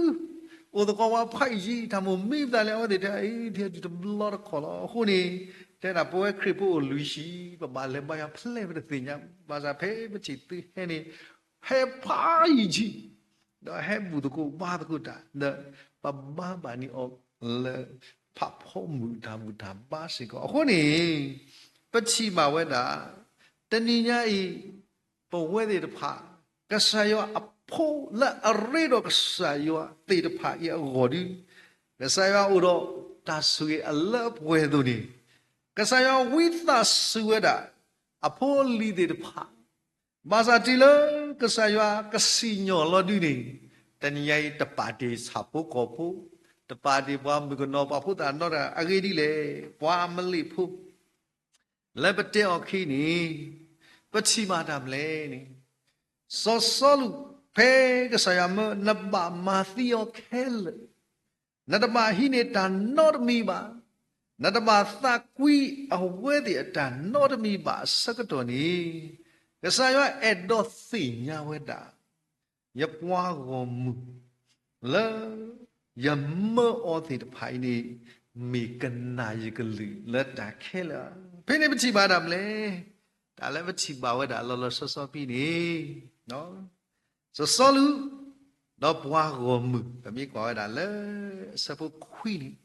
အိၣ်သကိးပှၤဖးယံာ် တၢ်မိၣ်မံသးလၢအဝဲသ့ၣ်တဲ အံၤ ဒ်အံၤတဘျီတခီၣ်လီၤ. အဃိန့ၣ် တဲဒၣ်ပဝဲခရံာ်ဖိအိၣ်လွံၢ်ဆံ ပဘၣ်လဲၤဘါယွၤဖျဲၣ်ပတသ့ၣ်ညါ, ဘၣ်ဆၣ်ဖဲပထံၣ်သုဟဲန့ၣ် ဟဲဖးယံာ်ဆံ ဒီးဟဲဘူၣ်သကိးဘါသကိးတၢ် ဒီးပဘါဘၣ်န့ၢ်အီၤလၢ ဖးဖီမုၢ်တၢ်ဘူၣ်တၢ်ဘါစ့ၢ်ကီး. အဃိန့ၣ် ပထံၣ်ဘၣ်ဝဲဒၣ် တနံၤညါအံၤ ပဝဲသ့ၣ်တဖၣ် ကစၢ်ယွၤအဖိလၢအရ့ဒီးကစၢ်ယွၤသ့ၣ်တဖၣ်အံၤအဂီၢ်ဒု ကစၢ်ယွၤအိၣ်ဒီးတၢ်ဆိၣ်ဂ့ၤအလၢအပှဲၤအသိးန့ၣ် ကစၢ်ယွၤဝံသးစူၤဝဲဒၣ် အဖိအလံၤသ့ၣ်တဖၣ် ဘၣ်ဆၣ်တုၤလၢကစၢ်ယွၤကစံၣ်ညီၣ်လီၤဒုန့ၣ် တနံၤညါအံၤတပာ်တ့ၢ်ဆၣ်ဖိကီၢ်ဖိ, တပာ်တ့ၢ်ပှၤမုၣ်ကနီၤပှၤဖိသၣ်နီတဂၤ အဂ့ၢ်ဒ်လဲၣ် ပှၤအမလ့ၣ်ဖိ လၢပတဲအီၤခံန့ၣ် ပထံၣ်ဘၣ်တၢ်မနုၤလဲၣ်န့ၣ် စီၤစီလူး ဖဲကစၢ်ယွၤမၢ နဘၣ်မၤသံအီၤခဲလၢာ် နတဘၣ်ဟံးန့ၢ်တၢ်နီတမံၤဘၣ်. နတဘၣ်သးကွံအဝဲသ့ၣ်အတၢ်နီတမံၤဘၣ်အဆၢကတီၢ်န့ၣ် ကစၢ်ယွၤအဲၣ်ဒိးသ့ၣ်ညါဝဲဒၣ် ယပှၤဂီၢ်မုၢ် လၢ ယမၢအီၤသ့ၣ်တဖၣ်အံၤန့ၣ် မ့ၢ်ကနၣ်ယကလုၢ်လၢတၢ်ခဲလၢာ်. ဖဲန့ၣ်ပထံၣ်ဘၣ်တၢ်မနုၤလဲၣ်, တၢ်လၢပထံၣ်ဘၣ်ဝဲဒၣ်လီၤလီၤဆီဆီဖဲန့ၣ် စီၤစီလူး ဒီးပှၤဂီၢ်မုၢ် ပမ့ၢ်ကွၢ်ဝဲဒၣ်လၢ အဆၢဖိခွံန့ၣ်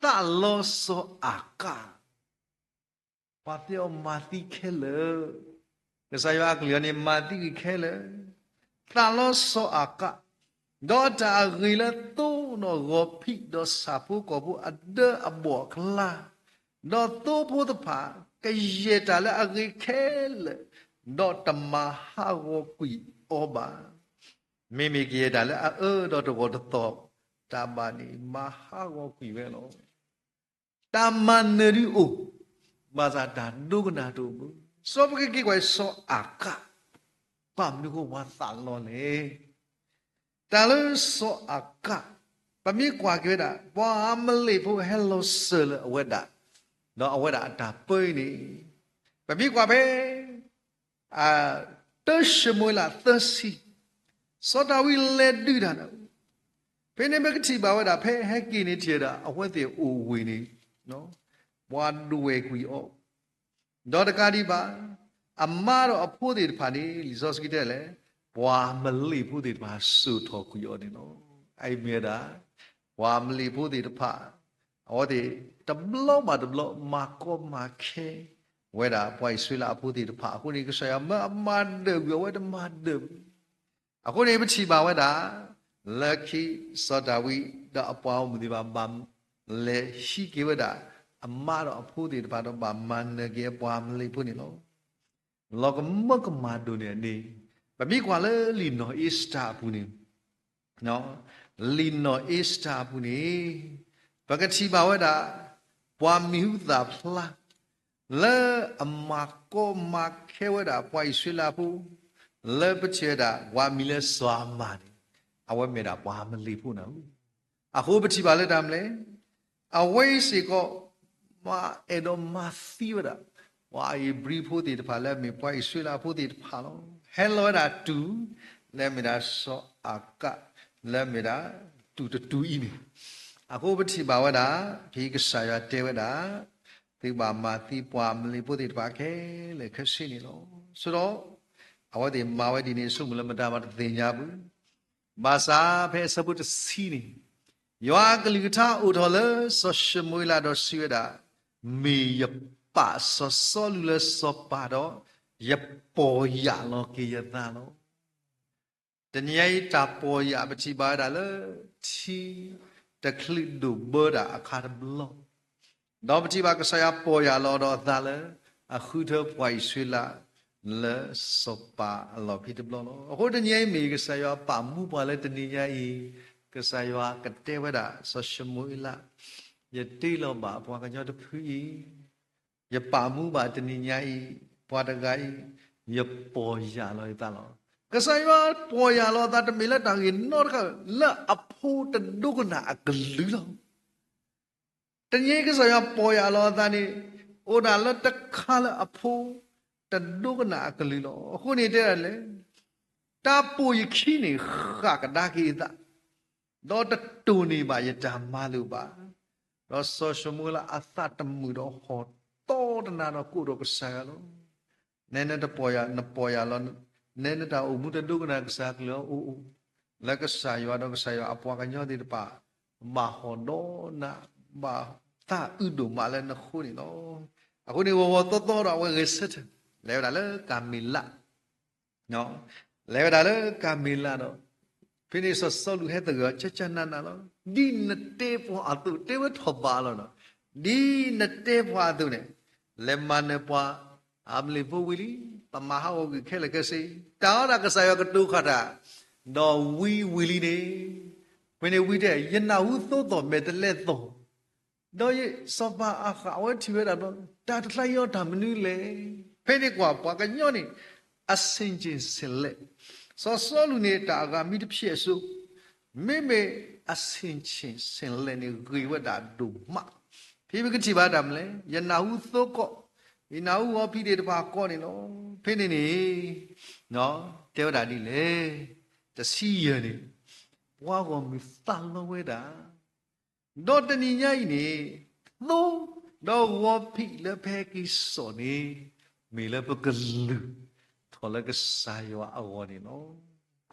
သးလီၤစီၤအၤကၣ် ပှၤသ့ၣ်အီၤမၤသံခဲလၢာ်, ကစၢ်ယွၤအကလုၢ်အီၤန့ၣ် မၤသံဂ့ၤခဲလၢာ်, သးလီၤစီၤအၤကၣ်, ဒီးတၢ်အဂ့ၤလၢသိဒီးဂီၤဖံး ဒီးဆၣ်ဖိကီၢ်ဖိအဒၢအဘီၣ်အကျါ, ဒီးသိဖိတဖၣ် ကယဲၢ်တၢ်လၢအဂ့ၤခဲလၢာ်, ဒီးတမၤဟးဂီၤကွံာ်အီၤဘၣ်. မ့မ့ၢ်ကယဲၢ်တၢ်လၢအအၢဒီးတဂီၢ်တသီၣ်တၢ်ဘၣ်န့ၣ် မၤဟးဂီၤကွံာ်ဝဲလီၤ. တၢ်မၤနၢၤဒုးအိၣ်, ဘၣ်ဆၣ်တၢ်ဒိကနၣ်တအိၣ်ဘၣ်. စီၤပက့ၤက့ၤကွၢ်စီၤအၤကၣ်, ဘၣ်မနုၤဃိပှၤသးလီလဲၣ်. တၢ်လၢစီၤအၤကၣ်, ပမ့ၢ်ကွၢ်က့ၤဝဲဒၣ် ပှၤအၤမလ့းဖိဟဲလီၤစၢၤလၢအဝဲဒၣ်, ဒီးအဝဲဒၣ်အတၢ်ပၢအံၤန့ၣ်, ပမ့ၢ်ကွၢ်ဖဲ တၢၡမူၤအ့လးသၢဆံ, စီၤဒၤဝံးလဲၤဒုးတၢ်ဒီး, ဖဲန့ၣ်ပကထံၣ်ဘၣ်ဝဲဒၣ် ဖဲဟဲက့ၤန့ၣ်ထံၣ်ဝဲဒၣ် အဝဲသ့ၣ်အိၣ်ဝ့ၢ်န့ၣ်, ပှၤဒွဲၣ်ကွံာ်အီၤ, ဒီးတကးဒံးဘၣ်, အမါဒီးအဖိသ့ၣ်တဖၣ်န့ၣ် လံာ်စီဆှံတဲလဲၣ်, ပှၤအၤမလ့းဖိသ့ၣ်တဖၣ်စိာ်ထီၣ်ကွံာ်အီၤန့ၣ်လီၤ. အအံၤမ့ၢ်ဝဲဒၣ် ပှၤအၤမလ့းဖိသ့ၣ်တဖၣ် အဝဲသ့ၣ်တဘျီဘၣ်တဘျီ မၤကီမၤခဲ ဝဲဒၣ်ပှၤအံၣ်စရ့လးအဖိသ့ၣ်တဖၣ်. အဃိန့ၣ် ကစၢ်ယွၤမၢအမၤဒၢးကွံာ် အဝဲတမၤဒၢးဘၣ်. အဃိန့ၣ် ပထံၣ်ဘၣ်ဝဲဒၣ် လၢခံစီၤဒၤဝံးဒီးအပှၤဂီၢ်မုၢ်သ့ၣ်တဖၣ် ဘၣ်လဲၤဟံးက့ၤဝဲဒၣ် အမါဒီးအဖိသ့ၣ်တဖၣ်ဒီး ဘၣ်မၤနၢၤက့ၤအပှၤအၤမလ့းဖိန့ၣ်လီၤ. လီၤကမၢကမၣ်ဒိၣ်န့ၢ်အန့ၣ်, ပမ့ၢ်ကွၢ်လၢလံာ်နီၢ်အ့စတၢၤအပူၤန့ၣ် လံာ်နီၢ်အ့စတၢၤအပူၤန့ၣ်, ပကထံၣ်ဘၣ်ဝဲဒၣ် ပှၤမံၤဟူသၣ်ဖျါ လၢအမၤကီမၤခဲဝဲဒၣ်ပှၤအံၣ်စရ့လးဖိ, လၢပထံၣ်ဝဲဒၣ် ပှၤမံၤလၢစီၤအၤမၣ်န့ၣ်, အဝဲမ့ၢ်ဒၣ်ပှၤအၤမလ့းဖိန့ၣ်လီၤ. အဃိပထံၣ်ဘၣ်လၢတၢ်မနုၤလဲၣ်, အဝဲစ့ၢ်ကီး မၤအဲၣ်ဒိးမၤသံဝဲဒၣ် ပှၤဧ့ၤဘြံၤဖိသ့ၣ်တဖၣ်လၢအမ့ၢ်ပှၤအံၣ်စရ့လးဖိသ့ၣ်တဖၣ်လီၤ. ဟဲလီၤဝဲဒၣ်တုၤ လၢအမ့ၢ်ဒၣ်စီၤအၤကၣ် လၢအမ့ၢ်ဒၣ် တုၤတတုၤအံၤန့ၣ်, အဃိပထံၣ်ဘၣ်ဝဲဒၣ် ဖဲကစၢ်ယွၤတဲဝဲဒၣ် သုဘၣ်မၤသံပှၤအၤမလ့းဖိသ့ၣ်တဖၣ်ခဲလၢာ်ခဲဆ့န့ၣ်လီၤ. ဆိဒီး အဝဲသ့ၣ်မၤဝဲဒ်န့ၣ် ဆိကမိၣ်လၢမတၤမၤတသ့ၣ်ညါဘၣ်. ဘၣ်ဆၣ်ဖဲအဆၢဖိတဆံန့ၣ်, ယွၤအကလုၢ်ကထါအိၣ်ထီၣ်လၢစီၤၡမူၤအ့လးဒီးစံးဝဲဒၣ်, မ့ၢ်ယပာ်စီၤစီလူးလၢစီၤပၤဒီး ယပီၢ်ယၢ်လီၤက့ၤယသးလီၤ. တနံၤညါအံၤ တၢ်ပီၢ်ယၢ်ပထံၣ်ဘၣ်ဝဲဒၣ်လၢ ထံတချုးဒိၣ်ဘၢတၢ်အခါတဘျီ, ဒီးပထံၣ်ဘၣ်ကစၢ်ယွၤပီၢ်ယၢ်လီၤဒီးအသးလၢ အဃုထၢပှၤအံၣ်စရ့လး လၢစီၤပၤအလီၢ်ဖဲတဘျီလီၤ. အဃိတနံၤညါအံၤမ့ၢ် ကစၢ်ယွၤပာ်မူပှၤလၢတနံၤညါအံၤ, ကစၢ်ယွၤကတဲဝဲဒၣ်စီၤၡမူၤအ့လး, ယတ့လီၤဘၣ်ပှၤကညီတဖုအံၤ, ယပာ်မူဘၣ်တနံၤညါအံၤ, ပှၤတဂၤအံၤ, ယပီၢ်ယၢ်လီၤယသးလီၤ. ကစၢ်ယွၤပီၢ်ယၢ်လီၤအသးတမ့ၢ်လၢတၢ်ဂ့ၢ်နီတခါ, လၢအဖိတဒိကနၣ်အကလုၢ်လီၤ. တနံၤကစၢ်ယွၤပီၢ်ယၢ်လီၤအသးန့ၣ်, အိၣ်ဒၣ်လၢတခါလၢအဖိ တဒိကနၣ်အကလုၢ်လီၤ. အဃိန့ၣ်တဲဒၣ်လဲၣ်, တၢ်ပိာ်ယခံန့ၣ် ဃၣ်ကဒါက့ၤယသး, ဒီးတတိၢ်န့ၢ်ဘၣ်ယတၢ်မၤလိာ်ဘၣ်. ဒီးစီၤၡမူၤအ့လးအသးတမုာ်ဒီးဟီၣ်တီတနၤဒီးကိးဒီးကစၢ်ယွၤလီၤ. နဲနတပီၢ်ယၢ်, နပီၢ်ယၢ်လီၤ, နဲနတၢ်အိၣ်မူတဒိကနၣ်ကစၢ်အကလုၢ်အအိၣ်, လၢကစၢ်ယွၤဒီးကစၢ်ယွၤအပှၤကညီသ့ၣ်တဖၣ် ဘၣ်ဟီၣ်ဒီးနၤ, ဘၣ်သးအုးဒိၣ်မးလၢနဃိန့ၣ်လီၤ. အဃိန့ၣ် ဂီၤဂီၤသီသီဒီးအဝဲဂဲၤဆၢထၢၣ် လဲၤဝဲဒၣ်လၢကၤမ့ၤလး လဲၤဝဲဒၣ်လၢကၤမ့ၤလးဒီး, ဖဲန့ၣ်စီၤစီလူးဟဲသဂၢၢ်အီၤ ကၠၢ်ကၠၢ်နးနးလီၤ. ဒ်နတဲပှၤအသိး, တဲဝဲထီၣ်ဘးလီၤဒီး, ဒ်နတဲပှၤအသိးန့ၣ်, လဲၤမၤနၢၤပှၤအၤမလ့းဖိဝံၤလံ, ပမၤဟးဂီၤကွံာ်ခဲလၢာ်ခဲဆ့, တၢ်အီၣ်တၢ်ကစၢ်ယွၤကတိၤခးတၢ်, ဒီးဝံဝံၤလံန့ၣ်, ဖဲန့ၣ်ဝံတဲ ယနၢ်ဟူသိသီၣ်မဲာ်တဲးလဲးသီၣ် ဒီးစီၤပၤအၤဃးအဝဲထံၣ်ဝဲဒၣ်ဒီး, တၢ်တကျါအံၤအီၣ်တၢ်မနုၤလဲၣ်. ဖဲန့ၣ်ကွၢ်ပှၤကညီန့ၣ် အဆင်ခြင်ဆင်လက်, စီၤစီလူးန့ၣ် တၢ်အဂၤမ့ၢ်တဖျဲးအစိၤ, မ့မ့ၢ်အဆင်ခြင်ဆင်လက်န့ၣ် ဂ့ၤဝဲဒၣ်ဒိၣ်မး. ဖဲပကထံၣ်ဘၣ်တၢ်မနုၤလဲၣ်, ယနၢ်ဟူသိကိး, ယနၢ်ဟူဂီၤဖံးသ့ၣ်တဖၣ်ကိးန့ၣ်လီၤ. ဖဲန့ၣ်န့ၣ် တဲဝဲဒၣ်ဒ်လဲၣ်, တဆံယဲၢ်န့ၣ်, ပှၤဂီၢ်မုၢ်သးလီဝဲဒၣ် ဒီးတနံၤညါအံၤန့ၣ်, သိ, ဒီးဂီၤဖံးလၢပဟဲက့ၤစိာ်န့ၣ်, မ့ၢ်လၢပကလုၢ်ထီၣ်လၢကစၢ်ယွၤအဂီၢ်န့ၣ်လီၤ.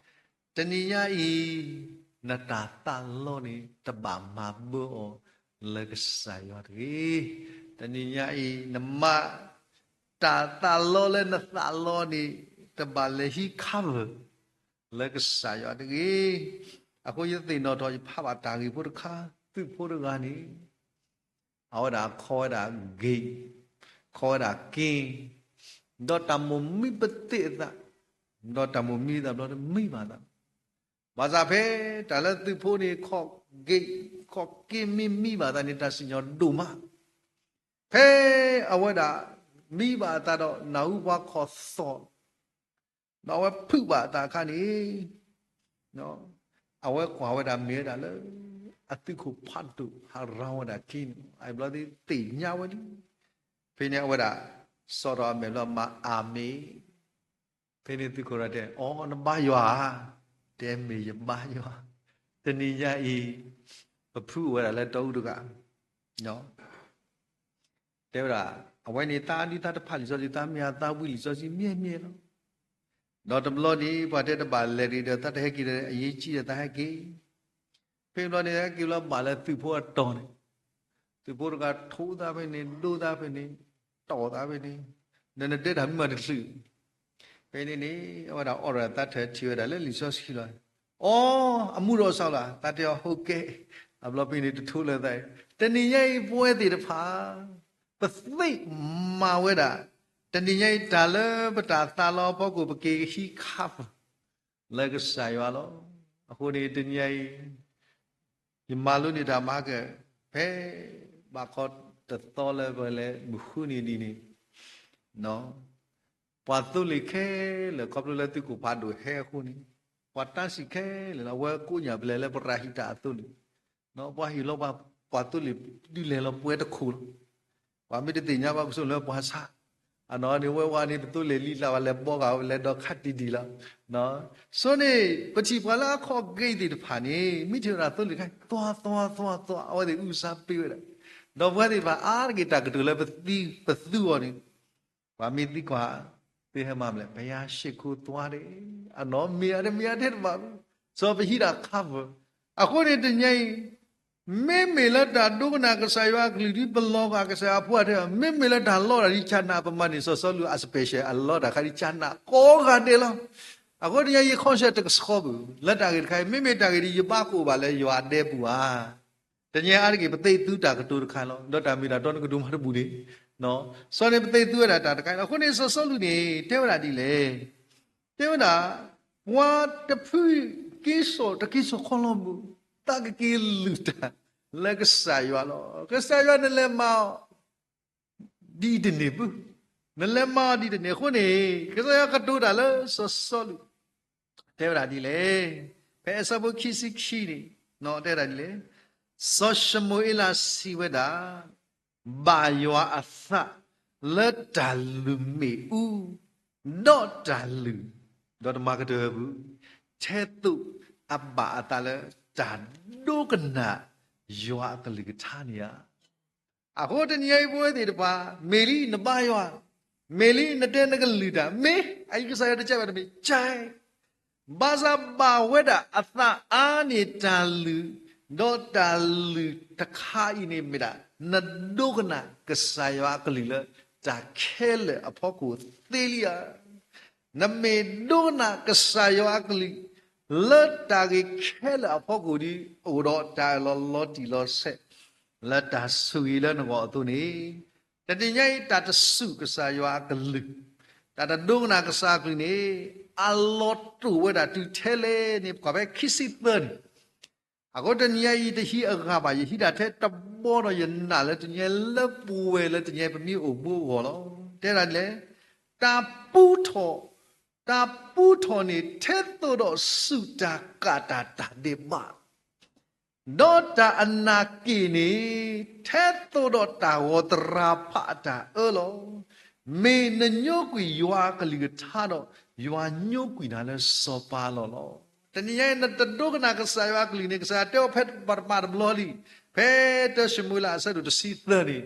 တနံၤညါအံၤ, နတၢ်သးလီန့ၣ် တဘၣ်မၤဘၢအီၤလၢကစၢ်ယွၤတဂ့ၤ. တနံၤညါအံၤ နမၤ တၢ်သးလီလၢနသးလီန့ၣ် တဘၣ်လဲၤဟံး cover လၢကစၢ်ယွၤတဂ့ၤ. အဃိယသ့ၣ်နီၣ်ထီၣ် ယဖးဘၣ်တၢ်ဂ့ၢ်ဖိတခါ, သုးဖိတဂၤန့ၣ် အဝဲဒၣ်ခီဝဲဒၣ် gate, ခီဝဲဒၣ်က့, ဒီးတၢ်မိၣ်မံပသ့ၣ်အသး, ဒီးတၢ်မိၣ်မံအသးဘျီတမံဘၣ်သး ဘၣ်ဆၣ်ဖဲတၢ်လၢသုးဖိန့ၣ် ခီၣ်က့, ခီၣ်က့မ့ၢ်မံဘၣ်သးန့ၣ် တၢ်စံၣ်ညီၣ်ဒိၣ်မး. ဖဲအဝဲဒၣ်မံဘၣ်အသးဒီးနၢ်ဟူပှၤခီၣ်သီၣ်, ဒီးအဝဲဖုးဘၣ်အသးအခါန့ၣ်, အဝဲကွၢ်ဝဲဒၣ်မ့ၢ်ဝဲဒၣ်လၢ အသုးခိၣ်ဖးဒိၣ်ဟးရၤဝဲဒၣ်က့န့ၣ်, အဘျီသ့ၣ်ညါဝဲလံ. ဖဲန့ၣ်အဝဲဒၣ် စံးထီၣ်အမဲာ်လီၤမၢ် အၤမ့ၣ်. ဖဲန့ၣ်သုးခိၣ်ဒီးတဲ အိ နဘါယွၤဧါ. တဲမ့ၢ်ယဘါယွၤ, တနံၤညါအံၤ ပဖုးဝဲဒၣ်လၢတီအူတဂၤ တဲဝဲဒၣ်, အဝဲန့ၣ်သးဒုးသးတဖးလံာ်စီဆှံ, သးမ့ၢ်အသးဝံလံာ်စီဆှံမ့ၢ်မ့ၢ်လီၤ. ဒီးတဘျီန့ၣ် ပှၤတဲတဘၣ်လဲၤရံးဒီး သးတဟဲက့ၤဒီး အရေးကြီးဒီး သးဟဲက့ၤ. ဖဲဘျီန့ၣ် ဟဲက့ၤလီၤဘၣ်လၢသုးဖိအတီၤန့ၣ်, သုးဖိတဂၤထိးသးဖဲန့ၣ်, ဒိသးဖဲန့ၣ်, တီၢ်သးဖဲန့ၣ်, ဒီးနတဲတၢ်မ့ၢ်မးတချုး. ဖဲန့ၣ်န့ၣ် အဝဲဒၣ်အိးထီၣ်သးထၢၣ်ထံၣ်ဝဲဒၣ်လၢလံာ်စီဆှံလီၤ. အိ အမူဒီးစီၤလၤ, သးတဲအီၤ ဟိကဲ. အဘျီဖဲန့ၣ်တထိးလၢသး, တနံၤညါအံၤပဝဲသ့ၣ်တဖၣ် ပသ့ၣ်မၤဝဲဒၣ် တနံၤညါအံၤတၢ်လၢပတၢ်သးလီအဖီခိၣ် ပက့ၤကဟံးခးပၢၢ် လၢကစၢ်ယွၤလီၤ. အဃိန့ၣ်တနံၤညါအံၤ ယမၤလိန့ၢ်တၢ်မၤကဲ ဖဲဘၣ်ခီတသီလၢပလဲၤမုၢ်ဃုနံၤဒ်န့ၣ်, ပှၤသိလ့ၣ်ခဲလၢာ် ခီဖျိလၢသုးခိၣ်ဖးဒိၣ်ဟဲအဃိန့ၣ်, ပှၤတၢ်စံၣ်ခဲလၢာ်လီၤ. အဝဲကိးညၣ်ပလဲၤလၢပရၤဟံးတၢ်အသိလ့ၣ်, ပှၤဟ့ၣ်လီၤပှၤ ပှၤသိလ့ၣ်ဒုးလဲၤလီၤပှဲၤတခိၣ်လီၤ. ပှၤမ့ၢ်တသ့ၣ်ညါဘၣ်ပစိလၢပှၤဆါ, အနီၢ်န့ၣ်ဝဲဝဲန့ၣ် ပသိလ့ၣ်လံလၢ်ဝဲလဲၤဘီဂာ်ဝဲလဲၤဒီးခးတံၢ်ဒံးလီၤ. ဆိန့ၣ် ပထံၣ်ပှၤလၢအခီၣ်က့ၤသ့ၣ်တဖၣ်န့ၣ် မ့ၢ်ထံၣ်ဝဲဒၣ်သိလ့ၣ်တခါ သွါသွါသွါသွါ အဝဲသ့ၣ်အုၣ်စါပ့ၤဝဲဒၣ်, ဒီးပှၤသ့ၣ်တဖၣ်အါတက့ၢ်တၢ်ကတိၤလၢပသံပသူအီၤန့ၣ်, ပှၤမ့ၢ်သံကွၢ် သုဟဲမၤမလဲၣ်, ပယၤရှ့ၣ်ခိၣ်သွါဒၣ်, အနီၢ်မ့ၢ်အါတမ့ၢ်အါထဲတဘၣ်, စီၤပဟံးဒၣ်ခးပၢၢ်. အဃိန့ၣ်တနံၤညါအံၤ မ့မ့ၢ်လၢတၢ်ဒိကနၣ်ကစၢ်ယွၤအကလုၢ်ဒ်ပလီၤဂာ်ကစၢ်ယွၤအဖိအထဲ, မ့မ့ၢ်လၢတၢ်လီတၢ်ဒ်ကၢ်နးပမၤန့ၣ် စီၤစီလူးအ special အလီတၢ်ခါဒ်ကၢ်နးကိးဂၤဒဲးလီၤ. အဃိတနံၤညါအံၤ ယခီဆၢတကဆှီဘၣ် လၢတၢ်ဂ့ၢ်တခါအံၤ မ့မ့ၢ်တၢ်ဂ့ၢ်ဒ် ယဘၣ်ကိၣ်ဘၣ်လၢယွၤအဒဲပူၤဧါ. တနံၤညါအါတက့ၢ် ပသ့ၣ်သူတၢ်ကတိၤတခါလီၤ. ဒီးတၢ်မ့ၢ်တၢ်တီနကဒိၣ်မးတဘူၣ်န့ၣ်, စီၤန့ၣ်ပသ့ၣ်သူဝဲဒၣ်တၢ်တခါလီၤ. အဃိန့ၣ် စီၤစီလူးန့ၣ် တဲဝဲဒၣ်ဒ်လဲၣ်, တဲဝဲဒၣ်, ပှၤတဖုက့ၤစိာ်တက့ၤစိာ်ခီလီၤဘၣ်, သးကက့ၤလုၢ်တၢ်လၢကစၢ်ယွၤလီၤ. ကစၢ်ယွၤနလဲၤမၤအီၤ ဒ်အံၤတန့ၢ်ဘၣ်, နလဲၤမၤအီၤဒ်အံၤတန့ၢ်. အဃိန့ၣ် ကစၢ်ယွၤကတိၤတၢ်လၢစီၤစီလူး တဲဝဲဒၣ်ဒ်လဲၣ်, ဖဲအဆၢဖိခံဆံခံန့ၣ် တဲဝဲဒၣ်ဒ်လဲၣ်, စီၤၡမူၤအ့လးစံးဝဲဒၣ်, ဘၣ်ယွၤအသးလၢတၢ်လုၢ်မ့ၣ်အူ ဒီးတၢ်လုၢ်, ဒီးတမၤကတၢၢ်ဘၣ်, ထဲသိးအဘၣ်အသးလၢတၢ်ဒိကနၣ်ယွၤအကလုၢ်ကထါန့ၣ်ဧါ. အဃိတနံၤအံၤပဝဲသ့ၣ်တဖၣ် မ့ၢ်လံနဘါယွၤ, မ့ၢ်လံနတဲနကလုၢ်တၢ်, မ့ၢ်အံၤကစၢ်ယွၤတကဲဘၣ်တမ့ၢ်, ကဲ ဘၣ်ဆၣ်ဘၣ်ဝဲဒၣ်အသးအါန့ၢ်တၢ်လုၢ်, ဒီးတၢ်လုၢ်တခါအံၤန့ၣ်မ့ၢ်ဒၣ် နဒိကနၣ်ကစၢ်ယွၤအကလုၢ်လၢတၢ်ခဲလၢာ်အဖီခိၣ်သ့လံဧါ. နမ့ၢ်ဒိကနၣ်ကစၢ်ယွၤအကလုၢ် လၢတၢ်ဂ့ၢ်ခဲလၢာ်အဖီခိၣ်ဒီး အိၣ်ဒီးတၢ်အၢၣ်လီၤလီၤတံၢ်လီၤဆဲး လၢတၢ်ဆိၣ်ဂ့ၤလၢနဂီၢ်အသိးန့ၣ်, တနံၤညါအံၤတၢ်တစူၢ်ကစၢ်ယွၤအကလုၢ်, တၢ်တဒိကနၣ်ကစၢ်အကလုၢ်န့ၣ် အလီၤတိာ်ဝဲဒၣ်တုၤထဲလဲၣ်န့ၣ် ပကွၢ်ဖဲခံဆံသၢန့ၣ် အဃိတနံၤညါအံၤတဟံးအဂၤဘၣ်, ယဟံးဒၣ်ထဲတဘီဒီးယနာ်လၢတနံၤညါလၢပဝဲလၢတနံၤညါပမ့ၢ်အိၣ်မူအဂီၢ်လီၤ. တဲဒၣ်ဒ်လဲၣ်, တၢ်ပူထီၣ်, တၢ်ပူထီၣ်န့ၣ် ထဲသိးဒီးစူၢ်တၢ်ကးတၢ်တၢ်ဒဲးဘး ဒီးတၢ်အနၢ်က့ၣ်န့ၣ် ထဲသိးဒီးတၢ်ဂီၤသရၣ်ဖးအတၢ်အၢလီၤ. မ့ၢ်နညိကွံာ်ယွၤအကလုၢ်ကထါဒီး ယွၤညိကွံာ်နၤလၢစီၤပၤလီၢ်လီၤ. တနံၤညါအံၤနတဒိကနၣ်ကစၢ်ယွၤအကလုၢ်န့ၣ် ကစၢ်ယွၤတဲအီၤဖဲပှၤတပၤတဘျီလံ. ဖဲတၢၡမူၤအ့လးအဆၢဒိၣ်တဆံသၢန့ၣ်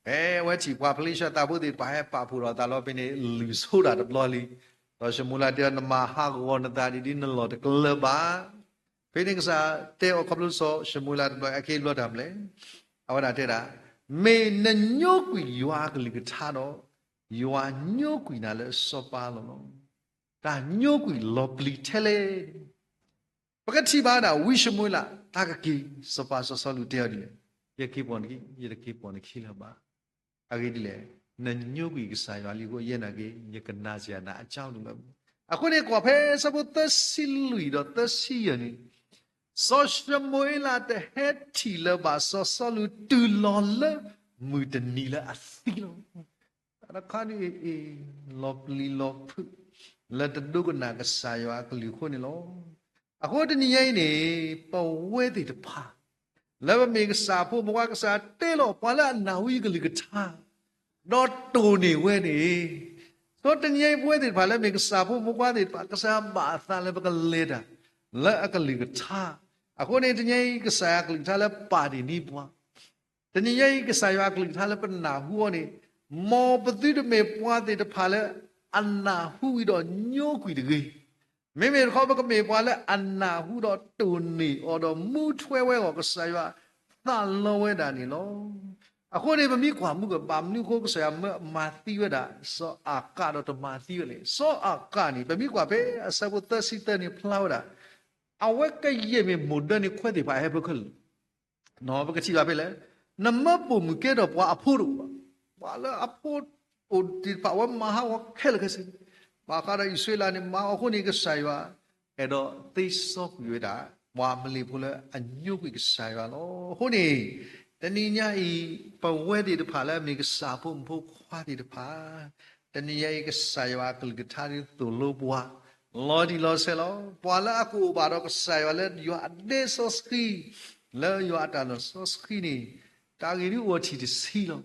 ဖဲအဝဲထံၣ်ပှၤဖလ့ၡသးဖိသ့ၣ်တဖၣ်ဟဲပာ်ဖှိၣ်ဒီးအသးလီၤဖဲန့ၣ် လုၢ်ဆိတၢ်တဘျီလံ. ဒီးၡမူၤအ့လးတဲအီၤ နမၤဟးဂီၤနသးဒ်ဒ်နလီၢ်တကလၢၤဘၣ်. ဖဲန့ၣ်ကစၢ်တဲအီၤခီဖျိစီၤၡမူၤအ့လးတဘျီ အခဲအံၤဘျီတၢ်မနုၤလဲၣ်. အဝဲဒၣ်တဲဒၣ်, မ့ၢ်နညိကွံာ်ယွၤအကလုၢ်ကထါဒီး ယွၤညိကွံာ်နၤလၢစီၤပၤလီၢ်လီၤ. တၢ်ညိကွံာ်လီၤပျံၤထဲလဲၣ်. ပကထံၣ်ဘၣ်ဝဲဒၣ်ဝံၡမူၤအ့လး တၢ်ကက့ၤ စီၤပၤစီၤစီလူးတဲအီၤဒ်လဲၣ်, ယက့ၤပိာ်နခံ, ယတက့ၤပိာ်နခံလၢၤဘၣ်. အဂ့ၢ်ဒ်လဲၣ်, နညိကွံာ်ကစၢ်ယွၤလံအဃိ ယဲနာ်က့ၤ ယကနၣ်စ့ၢ်နၤအကၠီဒ်လဲၣ်. အဃိန့ၣ် ကွၢ်ဖဲဆၢဖိသၢဆံလွံၢ်ဒီးသၢဆံယဲၢ်န့ၣ် စီၤၡမူၤအ့လးတဟဲထံၣ်လၢၤဘၣ်စီၤစီလူးတုၤလီၤလၢ မုၢ်တနံၤလၢအသံလီၤ. တၢ်တခါဒ်အံၤ လီၤပျံၤလီၤဖုး လၢတဒိကနၣ်ကစၢ်ယွၤအကလုၢ်အဃိန့ၣ်လီၤ. အဃိတနံၤညါအံၤန့ၣ် ပဝဲသ့ၣ်တဖၣ် လၢပမ့ၢ်ကစၢ်ဖိမုၣ်ဖိခွါ ကစၢ်ယွၤတဲလီၤ ပှၤလၢအနၢ်ဟူယကလုၢ်ကထါ ဒီးတိၢ်န့ၢ်ဝဲန့ၣ်, ဒီးတနံၤညါအံၤပဝဲသ့ၣ်တဖၣ်လၢမ့ၢ်ကစၢ်ဖိမုၣ်ဖိခွါသ့ၣ်တဖၣ် ကစၢ်ယွၤဘၣ်အသးလၢပကလဲၤတၢ် လၢအကလုၢ်ကထါ. အဃိန့ၣ် တနံၤညါအံၤ ကစၢ်ယွၤအကလုၢ်ကထါလၢပာ်တ့ၢ်န့ၢ်ပှၤ တနံၤညါအံၤ ကစၢ်ယွၤအကလုၢ်ကထါလၢပနၢ်ဟူအီၤန့ၣ်, မ်ပသုတမ့ၢ်ပှၤသ့ၣ်တဖၣ်လၢအနၢ်ဟူဝံၤဒီးညိကွံာ်တဂ့ၤ. မ့မ့ၢ်တခီ ပကမ့ၢ်ပှၤလၢအနၢ်ဟူဒီးတိၢ်န့ၢ်အီၤဒီးမူထွဲဝဲအဂီၢ် ကစၢ်ယွၤသးလီဝဲဒၣ်န့ၣ်လီၤ. အဃိန့ၣ် ပမ့ၢ်ကွၢ်မုၢ်ကဘၣ်မနုၤအဃိ ကစၢ်ယွၤမၤသံဝဲဒၣ် စီၤအၤကၣ်ဒီးတမၤသံဝဲန့ၣ်, စီၤအၤကၣ်န့ၣ် ပမ့ၢ်ကွၢ်ဖဲအဆၢဖိသၢဆံသၢန့ၣ်ဖျါဝဲဒၣ် အဝဲကယဲၢ်မ့ၢ်မိၢ်ဒၢန့ၣ် ခွဲးသ့ၣ်တဖၣ်ဟဲဖဲခဲလၢာ် ပကထံၣ်ဘၣ်ဖဲလဲၣ်, နမၢပိာ်မုၣ်ကဲထီၣ်ပှၤအဖိတအိၣ်ဘၣ်. ပှၤလၢအဖိအိၣ်သ့ၣ်တဖၣ် အဝဲမၤဟးဂီၤခဲလၢာ်ခဲဆ့, ဘၣ်ဃးဒီးအံၣ်စရ့လးန့ၣ် မၤအီၤအဃိန့ၣ် ကစၢ်ယွၤအဲၣ်ဒိးသ့စီကွံာ်ဝဲဒၣ် ပှၤအမလ့ၣ်ဖိလၢအညိကွံာ်ကစၢ်ယွၤလီၤ. အဃိန့ၣ် တနံၤညါအံၤ ပဝဲသ့ၣ်တဖၣ်လၢအမ့ၢ်ကစၢ်ဖိမုၣ်ဖိခွါသ့ၣ်တဖၣ် တနံၤညါအံၤ ကစၢ်ယွၤအကလုၢ်ကထါဒ်သိၣ်လိပှၤ လီၤတံၢ်လီၤဆဲးလီၤ. ပှၤလၢအကအိၣ်ဘၣ်ဒီးကစၢ်ယွၤလၢယွၤအဒဲစီဆှံ, လၢယွၤအတၢ်လီၢ်စီဆှံန့ၣ်, တၢ်ဂ့ၢ်ဒ်အိၣ်ထံၣ်တဆံလီၤ.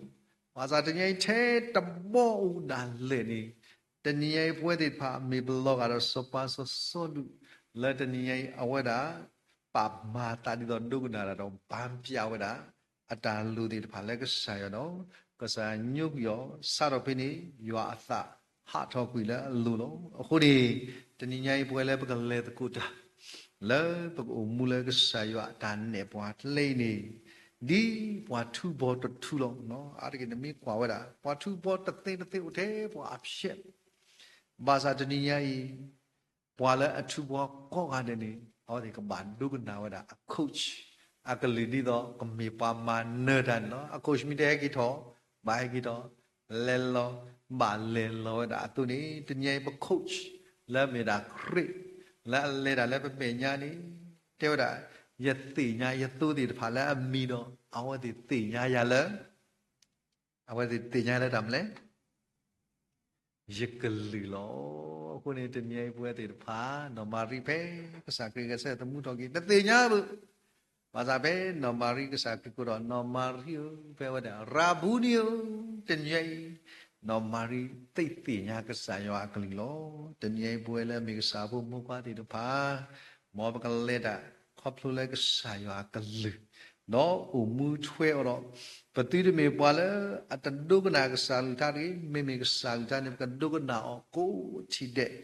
ဘၣ်ဆၣ်တနံၤညါအံၤ ထဲတဘီအိၣ်ဒၣ်လဲာ်န့ၣ်, တနံၤညါအံၤ ပဝဲသ့ၣ်တဖၣ်မ့ၢ်ပလီၤဂာ်ဒီးစီၤပၤစီၤစီလူး, လၢတနံၤညါအံၤ အဝဲဒၣ် ပာ်မၤသးဒ်သိးဒိကနၣ်တၢ်ဒီး ဘၣ်ပျၢ်ဝဲဒၣ် အတၢ်လိၣ်သ့ၣ်တဖၣ်လၢကစၢ်ယွၤဒီး ကစၢ်ယွၤညိကွံာ်အီၤ စးထီၣ်ဖဲန့ၣ် ယွၤအသးဟးထီၣ်ကွံာ်လၢအလိၤလီၤ. အဃိန့ၣ် တနံၤညါအံၤ ပဝဲလၢပကလဲၤသကိးတၢ် လၢပကအိၣ်မူလၢကစၢ်ယွၤအတၢ်နဲၣ်ပှၤကျဲအံၤန့ၣ်, ဒ်ပှၤထူဘီတထူလီၤ. အါတက့ၢ်နမ့ၢ်ကွၢ်ဝဲဒၣ် ပှၤထူဘီတသ့တသ့အိၣ်ထဲပှၤအဖျဲၣ်လီၤ. ဘၣ်ဆၣ်တနံၤညါအံၤ ပှၤလၢအထူဘီကိးဂၤဒဲးန့ၣ် အဝဲသ့ၣ်ကဘၣ်ဒိကနၣ်ဝဲဒၣ်အ coach အကလုၢ်ဒ်သိးကမ့ၢ်ပှၤမၤနၢၤတၢ်န့ၣ်လီၤ. အ coach မ့ၢ်တဟဲက့ၤထီၣ် ဘၣ်ဟဲက့ၤထီၣ်, လဲၤလီၤ ဘၣ်လဲၤလီၤဝဲဒၣ်အသိးန့ၣ် တနံၤအံၤပ coach လၢမ့ၢ်ဒၣ်ခရံာ် လၢအလဲၤတၢ်လၢပမဲာ်ညါန့ၣ် တဲဝဲဒၣ် ယသ့ၣ်ညါယသိသ့ၣ်တဖၣ်လၢအမံၤဒီး အဝဲသ့ၣ်သ့ၣ်ညါယၤလၢ အဝဲသ့ၣ်သ့ၣ်ညါလၢတၢ်မနုၤလဲၣ် ယကလုၢ်လီၤ. အဃိန့ၣ် တနံၤအံၤပဝဲသ့ၣ်တဖၣ် နီၢ်မၤရံဖဲ ကစၢ်ခရံာ်ဂဲၤဆၢထၢၣ်သမူထီၣ်က့ၤ တသ့ၣ်ညါဘၣ်. ဘၣ်ဆၣ်ဖဲနီၢ်မၤရံကစၢ်ခရံာ်ကိးဒီး နီၢ်မၤရံဧၢ, ဖဲအဝဲဒၣ် ရၤဘူနံဧၢ, တနံၤအံၤ နီၢ်မၤရံသ့ၣ်သ့ၣ်ညါကစၢ်ယွၤအကလုၢ်လီၤ. တနံၤအံၤပဝဲလၢမ့ၢ်ကစၢ်ဖိမုၣ်ဖိခွါသ့ၣ်တဖၣ် မ်ပကလဲၤတၢ်ခီဖျိလၢကစၢ်ယွၤအကလုၢ် ဒီးအိၣ်မူထွဲအီၤဒီး ပသုတမ့ၢ်ပှၤလၢအတဒိကနၣ်ကစၢ်အကလုၢ်ကထါတဂ့ၤ. မ့မ့ၢ်ကစၢ်အကလုၢ်ကထါန့ၣ် ပကဒိကနၣ်အီၤကိးထံၣ်ဒဲး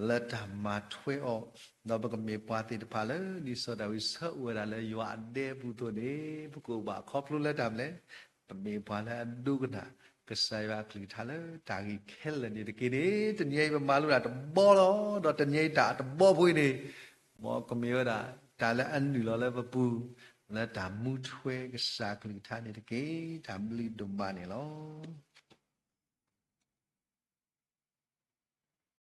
လၢတၢ်မၤထွဲအီၤ, ဒီးပကမ့ၢ်ပှၤသ့ၣ်တဖၣ်လၢ ဒ်စီၤဒၤဝံးဆၢအိၣ်ဝဲဒၣ်လၢယွၤအဒဲအပူၤအသိးန့ၣ် ပကအိၣ်ဘၣ်ခီဖျိလၢတၢ်မနုၤလဲၣ်, ပမ့ၢ်ပှၤလၢအဒိကနၣ် ကစၢ်ယွၤအကလုၢ်ကထါလၢတၢ်ဂ့ၢ်ခဲလၢာ်န့ၣ်တက့ၢ်န့ၣ် တနံၤအံၤပမၤလိတၢ်တဘီလီၤ. ဒီးတနံၤအံၤတၢ်တဘီဖိအံၤန့ၣ် မ်ကမ့ၢ်ဝဲဒၣ် တၢ်လၢအနုာ်လီၤလၢပပူၤ လၢတၢ်မူထွဲကစၢ်အကလုၢ်ကထါန့ၣ်တက့ၢ်. တၢ်ဘျုးဒိၣ်မးန့ၣ်လီၤ.